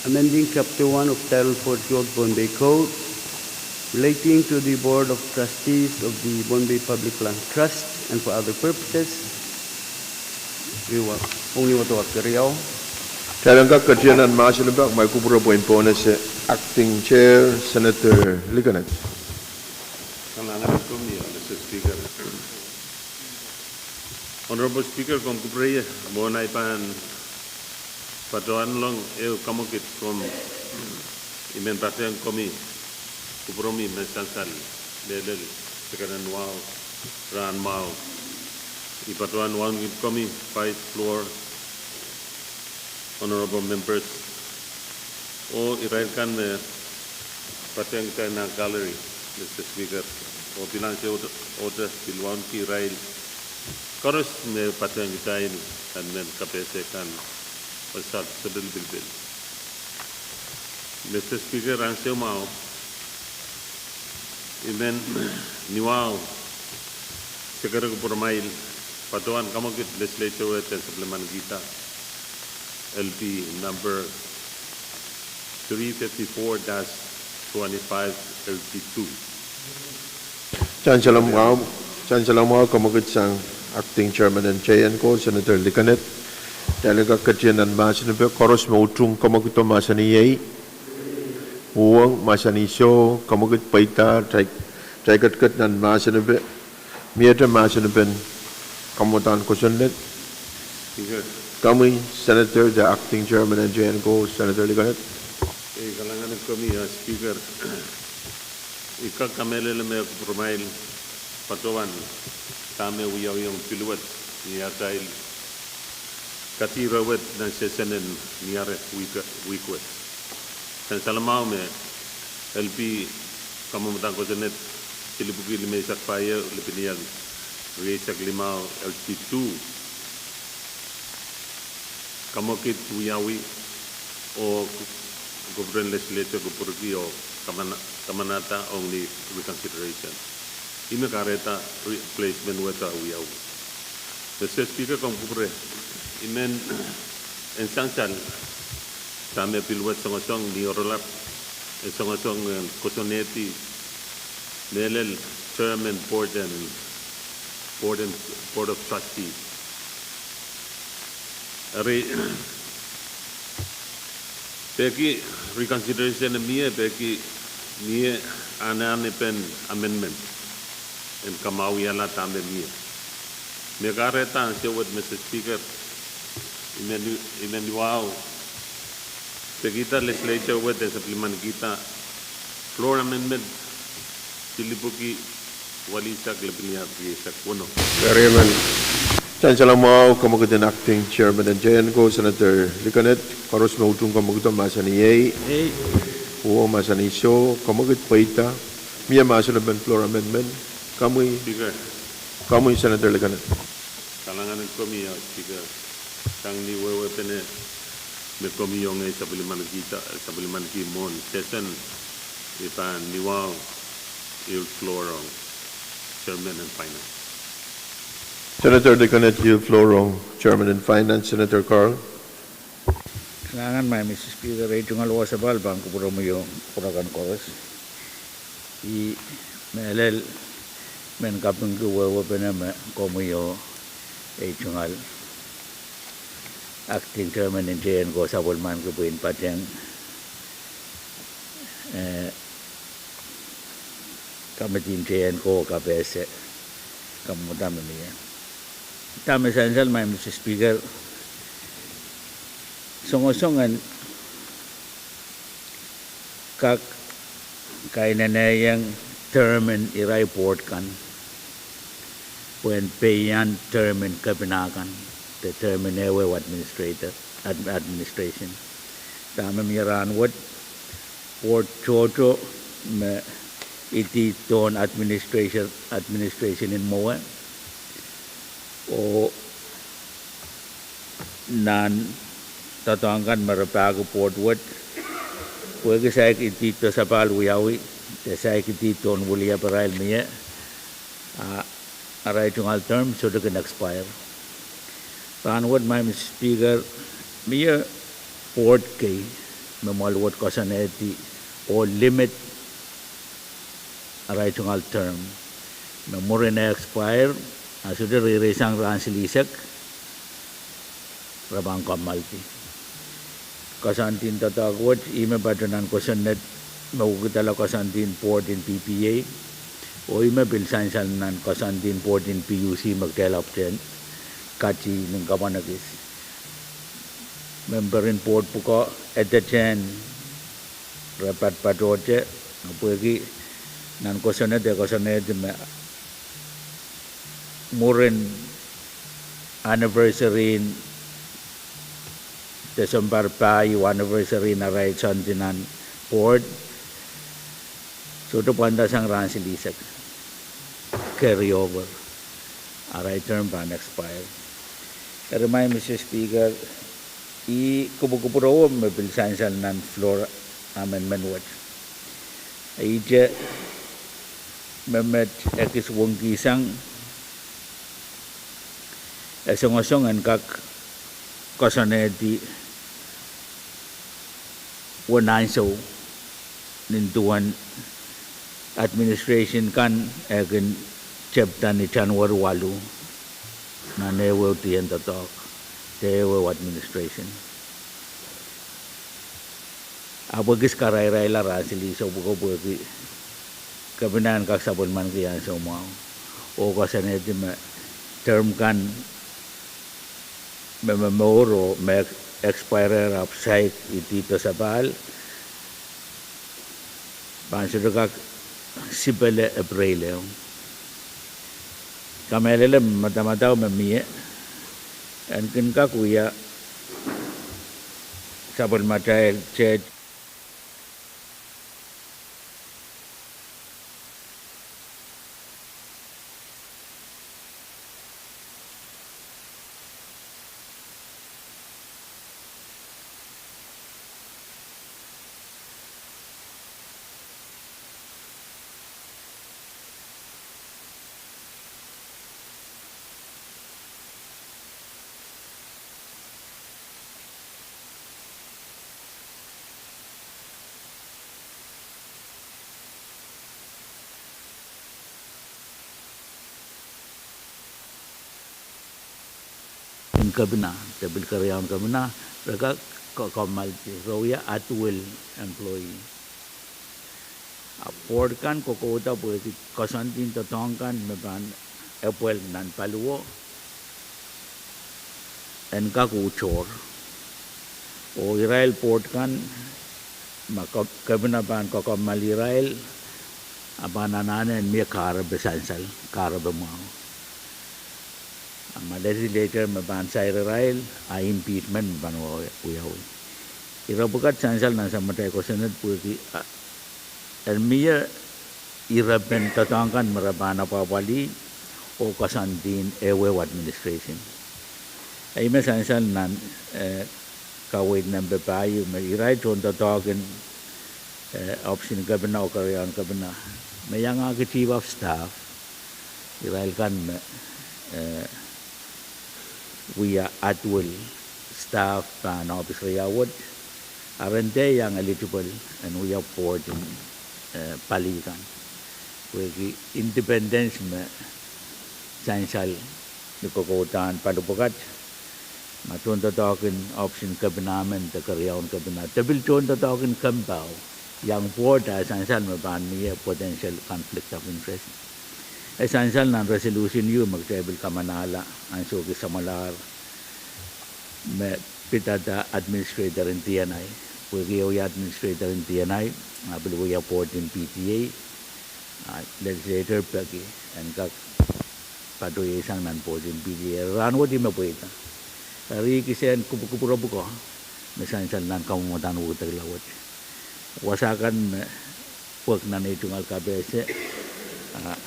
amending Chapter one of Title forty of Pohnpei Code relating to the Board of Trustees of the Pohnpei Public Land Trust and for other purposes. Iwa, pwong ni wadohng keriau. Kitail en kak ketin nan mahsen en pak, ma I kupwure pwe I en pohnese Acting Chair, Senator Likened. Kalahngan en komwi, Mister Speaker. Honorable Speaker, komw kupwure ie, mwohn ahi pahn patohwanlong ehu kamwekid komw, I men patehng komwi, kupwuromwi me sansal, mehlel, sekenen wahu, rahn mwahu. I patohwan wauneki komwi, Vice Floor, Honorable Members, oh irail kan me patehng kitail nan gallery, Mister Speaker, oh pil ansou ohte pil wauneki irail koaros me patehng kitail nan mehn kapehse kan, oh sahpw sapwellime pilipil. Mister Speaker, ansou mwahu, I men ni wahu sekere kupwuromwail, patohwan kamwekid Legislature wet en sapwellimaniki L P number three fifty-four dash twenty-five L P two. Sansal mwahu, sansal mwahu kamwekid sang Acting Chairman en J N co, Senator Likened. Kitail en kak ketin nan mahsen en pak, koaros me utung kamwekido mahsanih iei. Uhwong mahsanih soh, kamwekid pweida, kitail, kitail ketiket nan mahsen en pak. Miehte mahsen en pak, kamwadang kosonned. Komwi Senator de Acting Chairman en J N co, Senator Likened. Ei kalahngan en komwi, ah, Speaker. I kak kamehlele me kupwuromwail patohwan dahme wiawiong pil wet ni atail kadirewet nan session en ni ahr wihk, wihk wet. Sansal mwahu me L P kamwadang kosonned silipwki limeisek pahieu, lepin rieisek limau, L P two, kamwekid wiawi oh kupwuren Legislature kupwurki oh kamana, kamanada ong ni reconsideration. Ih me kahrehda re-, placement wet wiawi. Mister Speaker, komw kupwure, I men en sansal dahme pil wet songosong ni oaralap, en songosong en kosonnedi mehlel term en board en, board en, Board of Trustees. Eri, peki reconsideration mie, peki mie anahnepen amendment en kamwahuiala dahme mie. Me kahrehda ansou wet, Mister Speaker, I men, I men ni wahu pekihda Legislature wet en sapwellimanikihda floor amendment silipwki walihsek lepin rieisek weneu. Sansal mwahu kamwekid en Acting Chairman en J N co, Senator Likened. Koaros me utung kamwekido mahsanih iei. Uhwong mahsanih soh, kamwekid pweida. Mie mahsen en floor amendment. Komwi, Speaker. Komwi Senator Likened. Kalahngan en komwi, ah, Speaker. Sang ni wehwehpene me komwi ong ei sapwellimanikihda, sapwellimaniki mwohn session, I pahn ni wahu Yield floor ong Chairman en Finance. Senator Dekonet, yield floor ong Chairman en Finance, Senator Carl. Kalahngan, Madam Speaker, ei tungoal wasapahl pahn kupwuromwi oh kupwuramwail koaros. I mehlel men kapingki wehwehpene me komwi oh ei tungoal Acting Chairman en Teienko sapwellimaniki pwehn patehng, eh, Committee en Teienko kapehse kamwomwada me mie. Dahme sansal, Madam Speaker, songosong en kak kaineneiong term en irail board kan pwehn peian term en kepina kan, de term en ehuehu administrator, ad-, administration. Dahme mie rahnwet, board tohto me idihdohn administration, administration en mwowe, oh nan doadoahk kan me re pahki board wet, pwehki saik idihdo sapahl wiawi, de saik idihdohn wiliaparail mie, a, arail tungoal term sohte kin expire. Rahnwet, Madam Speaker, mie board kei me mwoal wet koasoanehdi oh limit arail tungoal term me mwurin expire, a sohte reireisang rahn silihsek, re pahn kommoaldi. Koasoandi en doadoahk wet, ih me patoh nan kosonned me wekidala koasoandi en board en P P A, oh ih me pil sansal nan koasoandi en board en P U C me kitail ahpwtehn kati nin kapwan ekis. Memper en board pwuko edetehn re patpatohte, pwehki nan kosonned e koasoanehdi me mwurin anniversary en Desember pahieu, anniversary en arail soandi nan board, sohte pwandasang rahn silihsek, carry over, arail term pahn expire. Eri, Madam Speaker, ih kupwukupwurowo me pil sansal nan floor amendment wet. Ihte me met ekis wengkihsang, e songosong en kak koasoanehdi uwen ansou nin duwen administration kan e kin tepda ni January waluh nan ehuehu dien doadoahk, de ehuehu administration. Ahpw ekis karairaila rahn silihsek pwuko pwehki kepina en kak sapwellimaniki ansou mwahu, oh koasoanehdi me term kan me momour oh me expire ahpw saik idihdo sapahl pahn sohte kak sipele Epreil ehu. Kamehlele me madamadau me mie en kin kak wia sapwellimatail teht en kepina, de pil keriaun kepina, re kak ko-, kommoaldi, re wia at will employee. A board kan kokouda pwehki koasoandi en doadoahk kan me pahn epwel nan paliwo en kak utohr. Oh irail board kan, ma ko-, kepina pahn kokommoal irail, a pahn anahne en mie kahrepe sansal, kahrepe mwahu. A ma legislature me pahn sair irail, a impeachment me pahn wiawi. Ire pwukat sansal nan samatail kosonned pwehki, a, en mie irepen doadoahk kan me re pahn apwapwalih, oh koasoandi en ehuehu administration. Ih me sansal nan, eh, kaweid nempe pahieu me irail tohndoadoahk en, eh, ohpis en kepina oh keriaun kepina me iangahki chief of staff, irail kan me, eh, wia at will staff pahn ohpis riau wet, a re dehr iang eligible en wia board en, eh, pali kan. Pwehki independence me sansal ni kokoudahn pali pwukat, ma tohndoadoahk en ohpis en kepina men de keriaun kepina, de pil tohndoadoahk en kempoak, iang board a sansal me pahn mie potential conflict of interest. E sansal nan resolution ieu me kitail pil kamanahla ansou kei samwalahr me pidada administrator en D N I. Pwehki e wia administrator en D N I, a pil wia board en P T A, a legislator peki en kak patohsang nan board en P T A. Rahnwet I me pweida. Eri kisehn kupwukupwure pwukoa me sansal nan kamwomwdahn wudekla wet. Wasa kan me pwek nan ei tungoal kapehse, ah,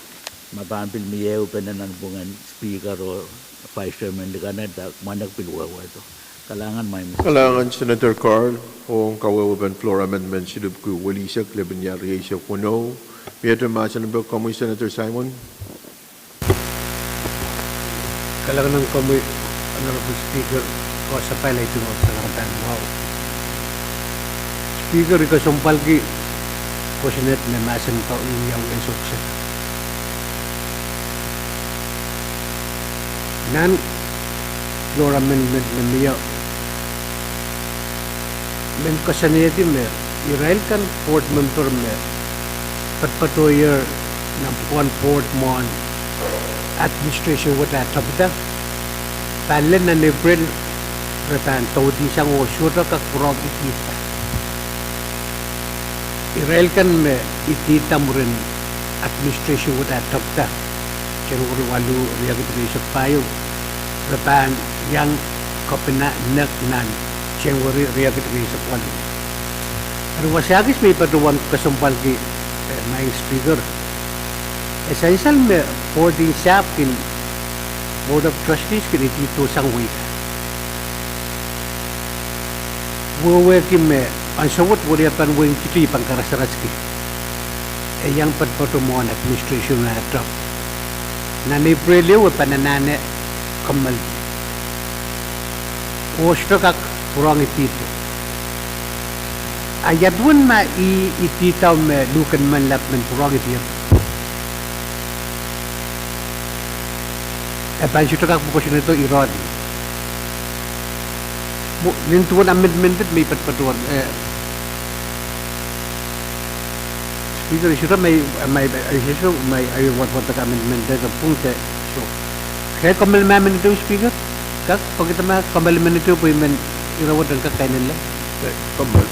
ma pahn pil mie ehu pene nanpwungen Speaker oh Vice Chairman likan et, ah, mwanek pil wehwehdo. Kalahngan, Madam Speaker. Kalahngan Senator Carl, ong kawehwepen floor amendment silipwiki welisek lepin ial rieisek weneu. Miehte mahsen en pwukat komwi Senator Simon. Kalahngan ong komwi, Honorable Speaker, oh sapahl ei tungoal sang ire pahn mwahu. Speaker, I kesempwalki kosonned me mahsen ko I wiawi ansou kiset. Nan floor amendment me mie, men koasoanehdi me irail kan board member me patopato ier nan pwukoahn board mwohn administration wet ah topida, pahn lel nan April re pahn doudisang oh sohte kak pwurehng idihda. Irail kan me idihda mwurin administration wet ah topida, January waluh, riekid rieisek pahieu, re pahn iang kepina nek nan January riekid rieisek waluh. Eri wasa kis me I patohwan kesempwalki, eh, Madam Speaker, e sansal me board en sahpw kin, Board of Trustees kin idihdo sang wehi. Wehwehki me ansou wet werier pahn wehin Kiti I pahn karasaraski, e iang patopato mwohn administration ah topida. Nan April ehu e pahn anahne kommoaldi oh sohte kak pwurehng idihdo. A ia duwen ma I idihdao me luhken menlap men pwurehng idihdo, e pahn sohte kak pwukosonehdo irehdi. Mwo, nin duwen amendment me I patopato, eh, Speaker, I sohte, ma, ma, I sohte, ma, I wadwadek amendment de pwung de, so. Kitail kommoal amendment ehu, Speaker? Kak, pwehki ma kommoal amendment ehu pwe I men ire wet en kak kainenla. Kommoal.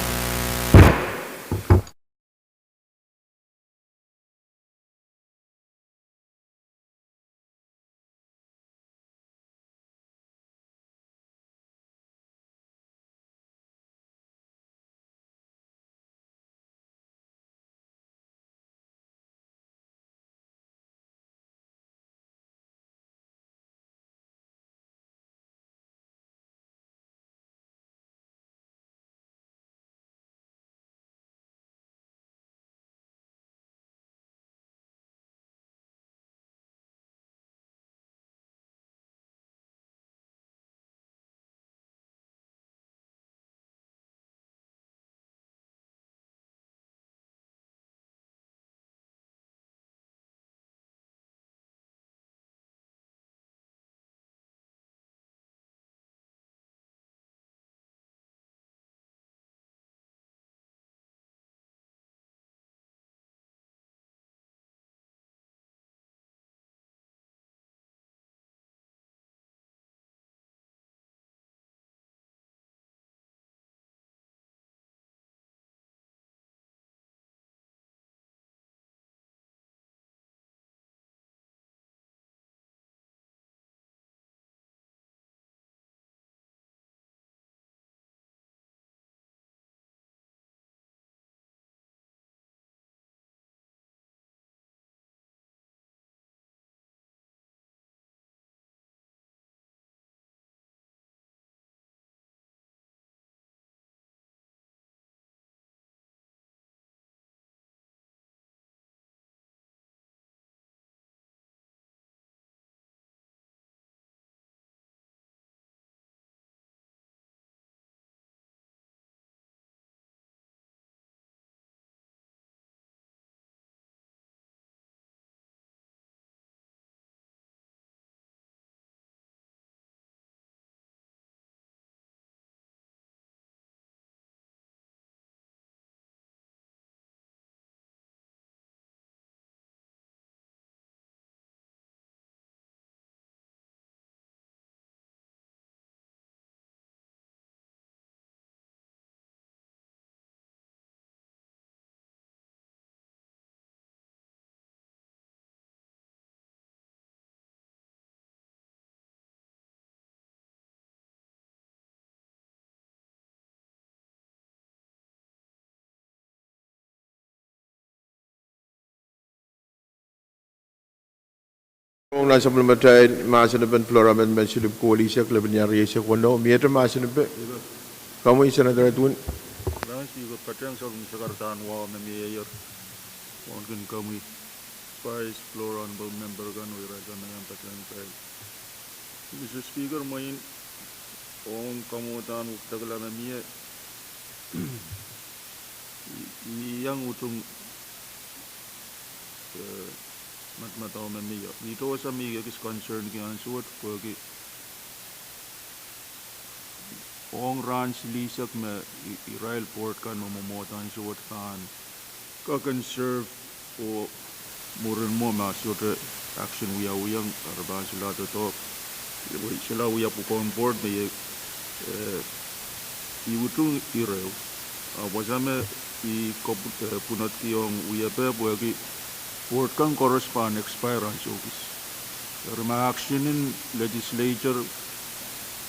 Ong nan sapwellimatail mahsen en floor amendment slip koalisek, lepin iang rieisek weneu, miehte mahsen en pe. Komwi Senator Edwin. Madam Speaker, patehng sapwellime sakaradahn wahu me mieier. Wauneki komwi Vice, floor, honorable member kan, oh irail kan me iang patehng pei. Mister Speaker, mwein ong kamwadahn wekidekla me mie, I, I iang utung, eh, madamadau me mie. Ni tohsa me I ekis concern ki ansou wet pwehki ong rahn silihsek me I, irail board kan me mwomwohd ansou wet pahn kak conserve oh mwurin mwo ma sohte action wiawiong, re pahn solahr doadoahk, solahr wia pwukoahn board me I, eh, I utung ireo. Ah, wasa me I kop-, eh, pwunodki ong wiepe pwehki board kan koaros pahn expire ansou kis. Eri ma action en legislature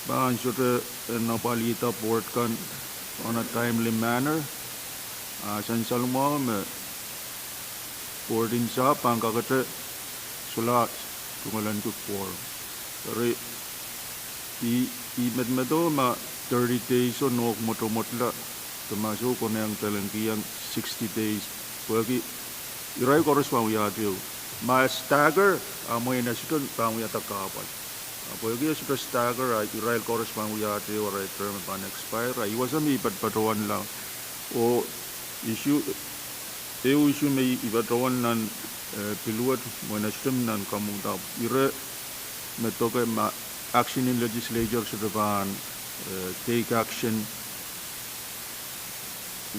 pahn sohte, eh, apwalihda board kan on a timely manner, ah, sansalmwahu me board en sahpw pahn kakete solahr tungoalenki quorum. Eri I, I medemedewe ma thirty days o nohk mwotomwotla, de ma soh konehng delenki iang sixty days. Pwehki irail koaros pahn wiahte ehu. Ma stagger, ah, mwein e sohte pahn wiahda kahpwal. Ah, pwehki e sohte stagger, ah, irail koaros pahn wiahte ehu, arail term pahn expire, ah, I wasa me I patopato wahla. Oh issue, ehu issue me I patohwan nan, eh, pil wet, mwein e sohte mi nan kamwadahn ire me doke ma action en legislature sohte pahn, eh, take action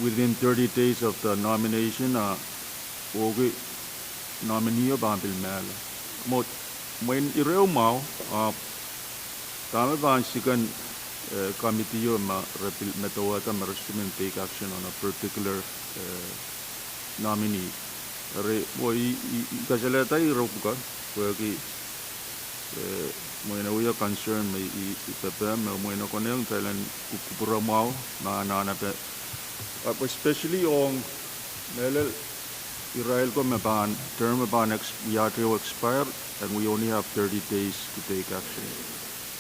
within thirty days of the nomination, ah, pwehki nominee o pahn pil mehla. Mwo, mwein ireo mwahu, ah, dahme pahn siken, eh, committee o ma re pil medewehda me re sohte men take action on a particular, eh, nominee. Eri, mwo I, I, I kasalehda ire pwukat, pwehki, eh, mwein e wia concern me I, I pepehm, me mwein e konehng kitail en kup-, kupwure mwahu, ma anahnepe. Ah, especially ong mehlel irail ko me pahn, term pahn ex-, wiahte ehu expire, and we only have thirty days to take action.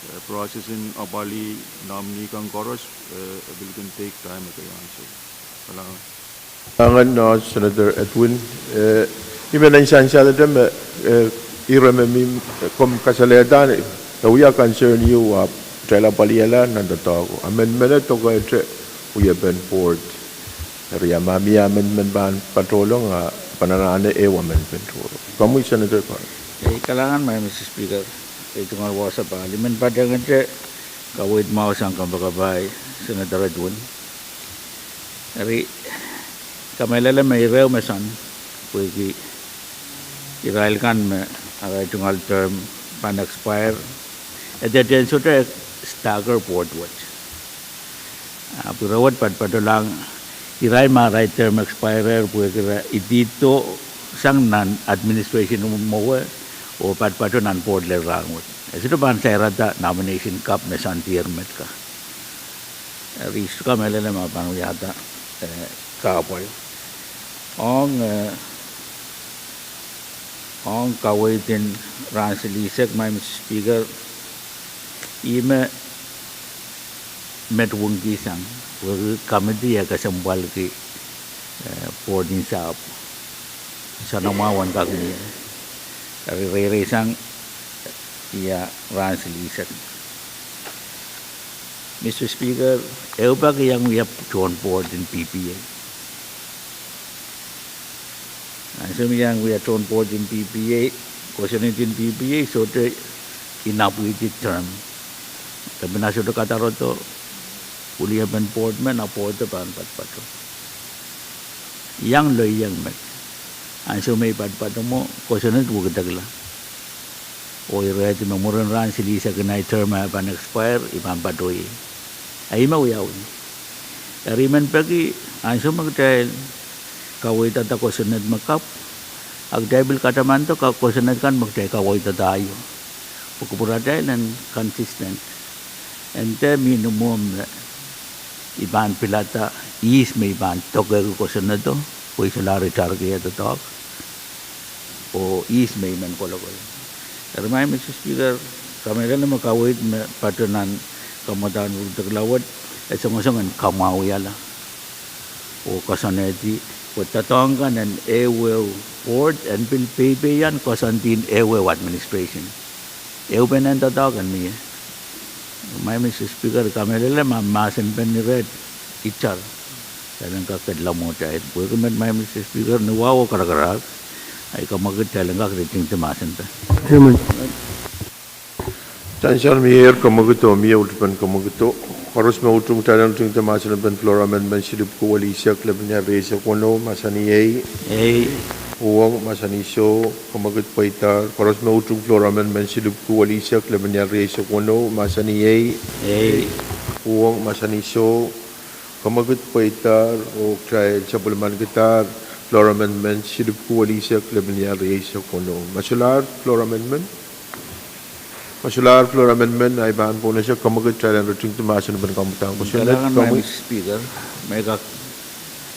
Eh, process en apwalih nominee kan koaros, eh, e pil kin take time ekei ansou. Kalahngan. Kalahngan, oh, Senator Edwin, eh, I men en sansalehda me, eh, ire me mi, eh, komw kasalehda, eh, wia concern ieu, ah, kitail apwalihala nan doadoahk. Amendment e doke ete wiepen board. Eri ma mie amendment pahn patohlong, ah, pahn anahne ehu amendment tohrohr. Komwi Senator Carl. Eh, kalahngan ma Mister Speaker, eh, tungoal wasa pali men patehngete kaweid mwahu sang kompoakepahi Senator Edwin. Eri, kamehlele me ireo me sang, pwehki irail kan me arail tungoal term pahn expire, e dehdehn sohte stagger board wet. Ah, pwe ire wet patopato lang, irail me arail term expire pwehki re idihdo sang nan administration mwowe, oh patopato nan board lel rahn wet. E sohte pahn sairada nomination kapw me sang dier met ka. Eh, eri I sohte kamehlele ma pahn wiahda, eh, kahpwal. Ong, eh, ong kaweid en rahn silihsek, Madam Speaker, ih me met wungki sang, pwehki committee e kesempwalki, eh, board en sahpw. Soanamwahu en kak mie. Eri reireisang ia rahn silihsek. Mister Speaker, ehu pak I iang wia tohn board en P P A. Ansou me I iang wia tohn board en P P A, kosonned en P P A sohte inapwihdi term. Lepin a sohte kadarodo, wiepen board men a board pahn patopato. I iang loieng met. Ansou me I patopato mwo, kosonned wekidekla. Oh I rehdi me mwurin rahn silihsek en ahi term e pahn expire, I pahn patohieng. A ih me wiawi. Eri I men peki, ansou me kitail kaweidada kosonned me kapw, a kitail pil katamanda ka-, kosonned kan me kitail kaweidada aio. Pwe kupwuratail en consistent. E dehr mihmi mwo me I pahn pilada ihs me I pahn dokehki kosonnedo, pwe I solahr itarki eh doadoahk, oh ihs me I men kolokol. Eri, Madam Speaker, kamehlele me kaweid me patohwan kamwadang rudekla wet, e songosong en kamwahwihala oh koasoanehdi, pwe doadoahk kan en ehuehu board en pil peipeian koasoandi en ehuehu administration. Ehu pene doadoahk en mie. Madam Speaker, kamehlele ma mahsen pen ni read itar, kitail en kak kedla mwohtail. Pwehki met, Madam Speaker, ni wahu oh karakarahk, ahi kamwekid kitail en kak ritingdi mahsen pen. Emen. Sansal mie, kamwekid oh mie, utupen kamwekid. Koaros me utung kitail en ritingdi mahsen pen floor amendment silipwki welisek lepin iar rieisek weneu, mahsanih ei. Ei. Uhwong, mahsanih soh, kamwekid pweidahr. Koaros me utung floor amendment silipwki welisek lepin iar rieisek weneu, mahsanih ei. Ei. Uhwong, mahsanih soh, kamwekid pweidahr, oh kitail sapwellimanikidahr floor amendment silipwki welisek lepin iar rieisek weneu. Ma solahr floor amendment? Ma solahr floor amendment, ahi pahn pwonese kamwekid kitail en ritingdi mahsen pen kamwadang kosonned. Kalahngan, Madam Speaker, me kak.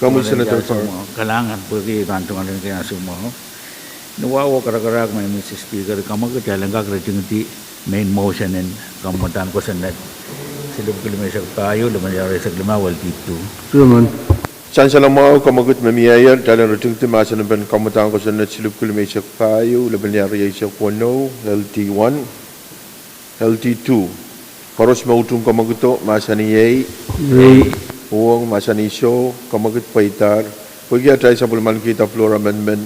Komwi, Senator Carr. Kalahngan, pwehki I pahn tungoaleniki ansou mwahu. Ni wahu oh karakarahk, Madam Speaker, kamwekid kitail en kak ritingdi main motion en kamwadang kosonned silipwki limeisek pahieu lepin iar rieisek limau, L T two. Sansal mwahu, kamwekid me mieier, kitail en ritingdi mahsen pen kamwadang kosonned silipwki limeisek pahieu lepin iar rieisek weneu, L T one, L T two. Koaros me utung kamwekido, mahsanih ei. Ei. Uhwong, mahsanih soh, kamwekid pweidahr. Pwehki atail sapwellimanikihda floor amendment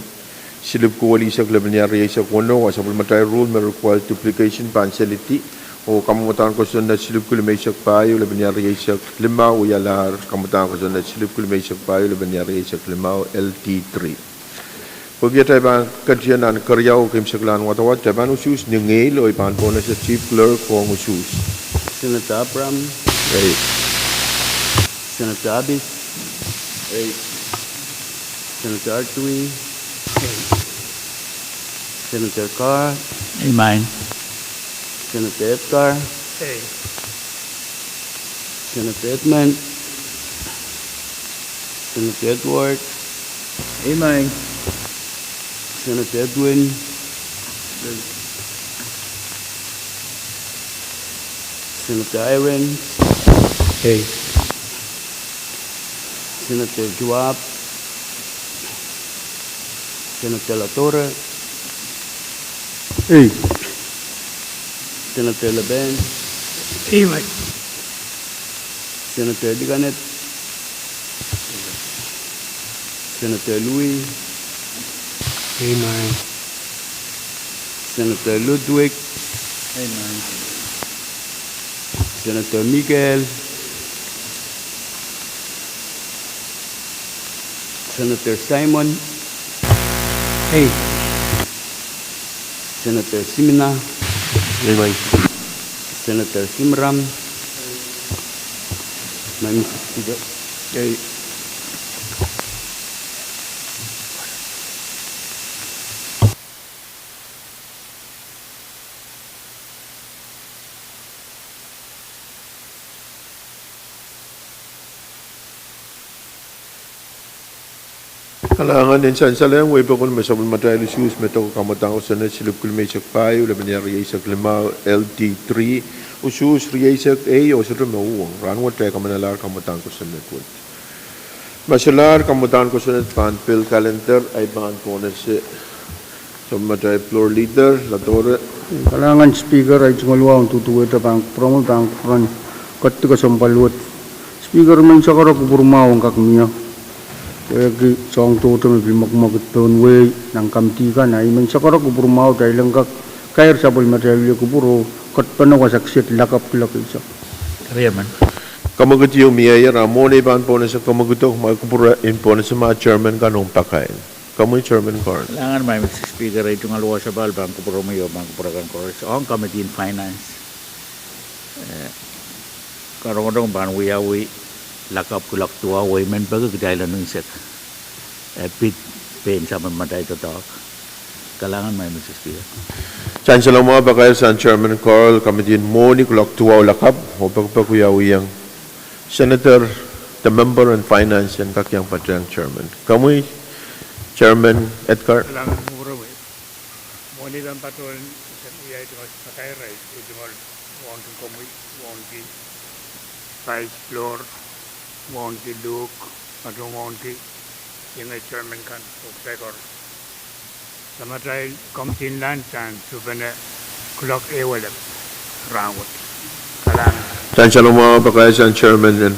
silipwki welisek lepin iar rieisek weneu, a sapwellimatail rule me require duplication pahn selidi, oh kamwadang kosonned silipwki limeisek pahieu lepin iar rieisek limau wialahr kamwadang kosonned silipwki limeisek pahieu lepin iar rieisek limau, L T three. Pwehki atail pahn ketin nan keriau oh keimwseklahn wadawad, kitail pahn usuhs ni ngehl oh I pahn pwonese Chief Clerk ong usuhs. Senator Abraham. Ei. Senator Abis. Ei. Senator Artui. Senator Carr. Ei, mwain. Senator Edgar. Ei. Senator Edmund. Senator Edward. Ei, mwain. Senator Edwin. Senator Irons. Ei. Senator Joab. Senator Latore. Ei. Senator Leben. Ei, mwain. Senator Dikanet. Senator Louis. Ei, mwain. Senator Ludwig. Ei, mwain. Senator Miguel. Senator Simon. Ei. Senator Simina. Ei, mwain. Senator Simram. Mwain, Mister Speaker. Ei. Kalahngan en sansalehng wehi pokon me sapwellimatail usuhs me dok kamwadang kosonned silipwki limeisek pahieu lepin iar rieisek limau, L T three, usuhs rieisek ei oh sohte me uhwong. Rahnwet kitail kamanalahr kamwadang kosonned wet. Ma solahr kamwadang kosonned pahn pil kalender, ahi pahn pwonese sapwellimatail Floor Leader Latore. Kalahngan Speaker, ahi tungoal wahu en duduwehte pahn kupwuromwi, pahn kupwuren ketin kesempwal wet. Speaker, mehn sakarek kupwur mwahu en kak mie. Pwehki soahng tohto me pil mwekimwekid pohn wehi nan kamidi kan, ahi mehn sakarek kupwur mwahu, kitail en kak kair sapwellimatail wia kupwur oh ketpene wasa kiset lakapw kuloak eisek. Kamwekid ieu mieier, a mwohn ei pahn pwonese kamwekido, ma kupwure en pwonese ma chairman kan ong pakail. Komwi, Chairman Carl. Kalahngan, Madam Speaker, ahi tungoal wasapahl pahn kupwuromwi oh pahn kupwure kan koaros ong Committee on Finance. Eh, karongorong pahn wiawi lakapw kuloak duwau, wehi men peki kitail en unsek. Eh, pid pein sapwellimatail doadoahk. Kalahngan, Madam Speaker. Sansalohng mwahu pakair sang Chairman Carl, Committee en mwohni kuloak duwau lakapw, oh pekipek wiawiong Senator, the member on Finance, en kak iang patehng Chairman. Komwi, Chairman Edgar. Kalahngan kupwuromwi. Mwohni pahn patohwen Ia, I tungoal pakair, I tungoal wauneki komwi, wauneki Vice Floor, wauneki Luke, ado wauneki ienge chairman kan, oh kitail koaros. Samatail committee en land sang tuhpene kuloak ehu elep rahnwet. Kalahngan. Kitail salongmwahu pakair sang chairman en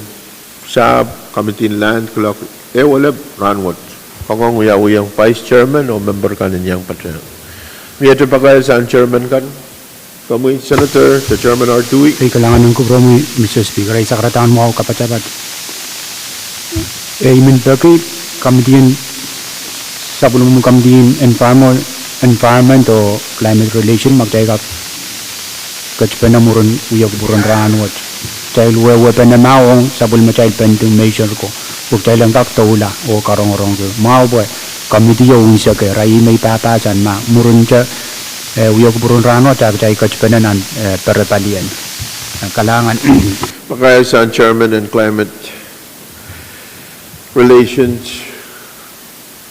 sahpw committee en land kuloak ehu elep rahnwet. Koangoang wiawihong vice chairman oh member kan en iang patehng. Miehte pakair sang chairman kan. Komwi Senator, de Chairman Artui. Ei, kalahngan en kupwuromwi, Mister Speaker, ei sakaradahn mwahu kapatapat. Ei, I men peki committee en, sapwellimomwi committee en environment, environment oh climate relation ma kitail kak ketpene mwurin wiekupwuren rahnwet. Kitail wehwehpene mwahu ong sapwellimatail pending measure ko, pwe kitail en kak doula oh karongorongki. Mwahu pwe committee o unseke, ira ih me I pahpahsan ma mwurinte, eh, wiekupwuren rahnwet a kitail ketpene nan, eh, perepalien. Eh, kalahngan. Pakair sang chairman en climate relations,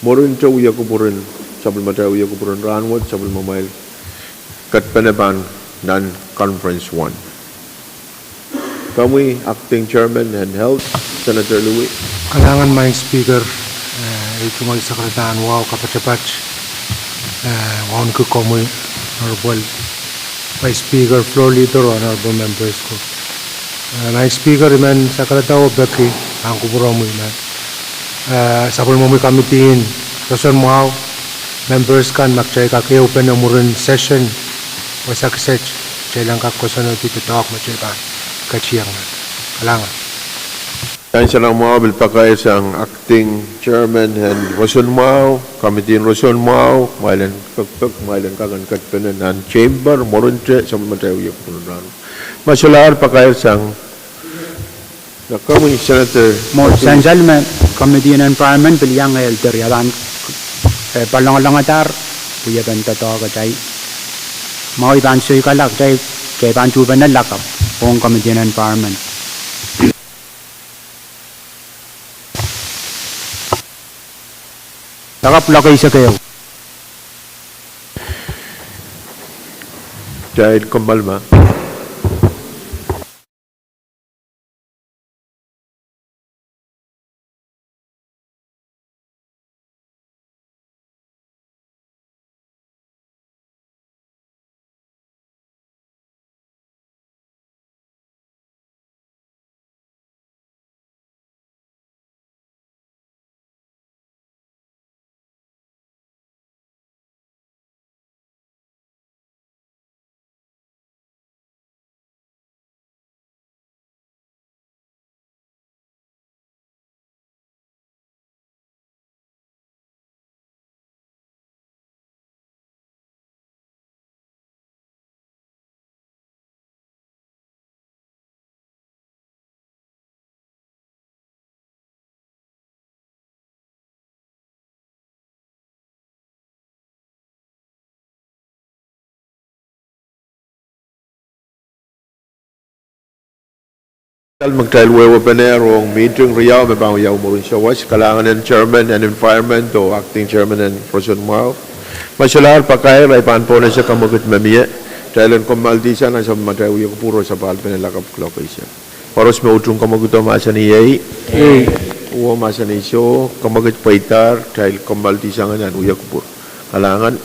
mwurinte wiekupwuren, sapwellimatail wiekupwuren rahnwet, sapwellimamwail ketpene pahn nan conference one. Komwi acting chairman en health, Senator Louis. Kalahngan Maing Speaker, eh, ei tungoal sakaradahn wahu kapatapat, eh, wauneki komwi, Honorable Vice Speaker, Floor Leader, Honorable Members ko. Eh, Maing Speaker, I men sakarada oh peki, ah, kupwuromwi me, eh, sapwellimomwi committee en roson mwahu, members kan ma kitail kak ehupene mwurin session wasa kiset, kitail en kak koasoanehdi doadoahk me kitail pahn ketieng. Kalahngan. Kitail salongmwahu pil pakair sang acting chairman en roson mwahu, committee en roson mwahu, kumwail en pekipek, kumwail en kak en ketpene nan chamber mwurinte sapwellimatail wiekupwuren rahnwet. Ma solahr pakair sang, na komwi Senator. Mwo sansal me committee en environment pil iang elder, ia pahn, eh, palongalongadahr wiepen doadoahk kitail. Mwo I pahn soikala kitail, kitail pahn tuhpene lakapw ong committee en environment. Lakapw kuloak eisek ehu. Kitail kommoal ma. Kitail wehwehpene rong meeting riau me pahn wiawi mwurin sawas. Kalahngan en chairman en environment oh acting chairman en roson mwahu. Ma solahr pakair, I pahn pohnese kamwekid me mie. Kitail en kommoaldihsang nan sapwellimatail wiekupwur oh sapahl pene lakapw kuloak eisek. Koaros me utung kamwekid oh mahsanih ei. Ei. Oh mahsanih soh, kamwekid pweidahr, kitail kommoaldihsang nan wiekupwur. Kalahngan.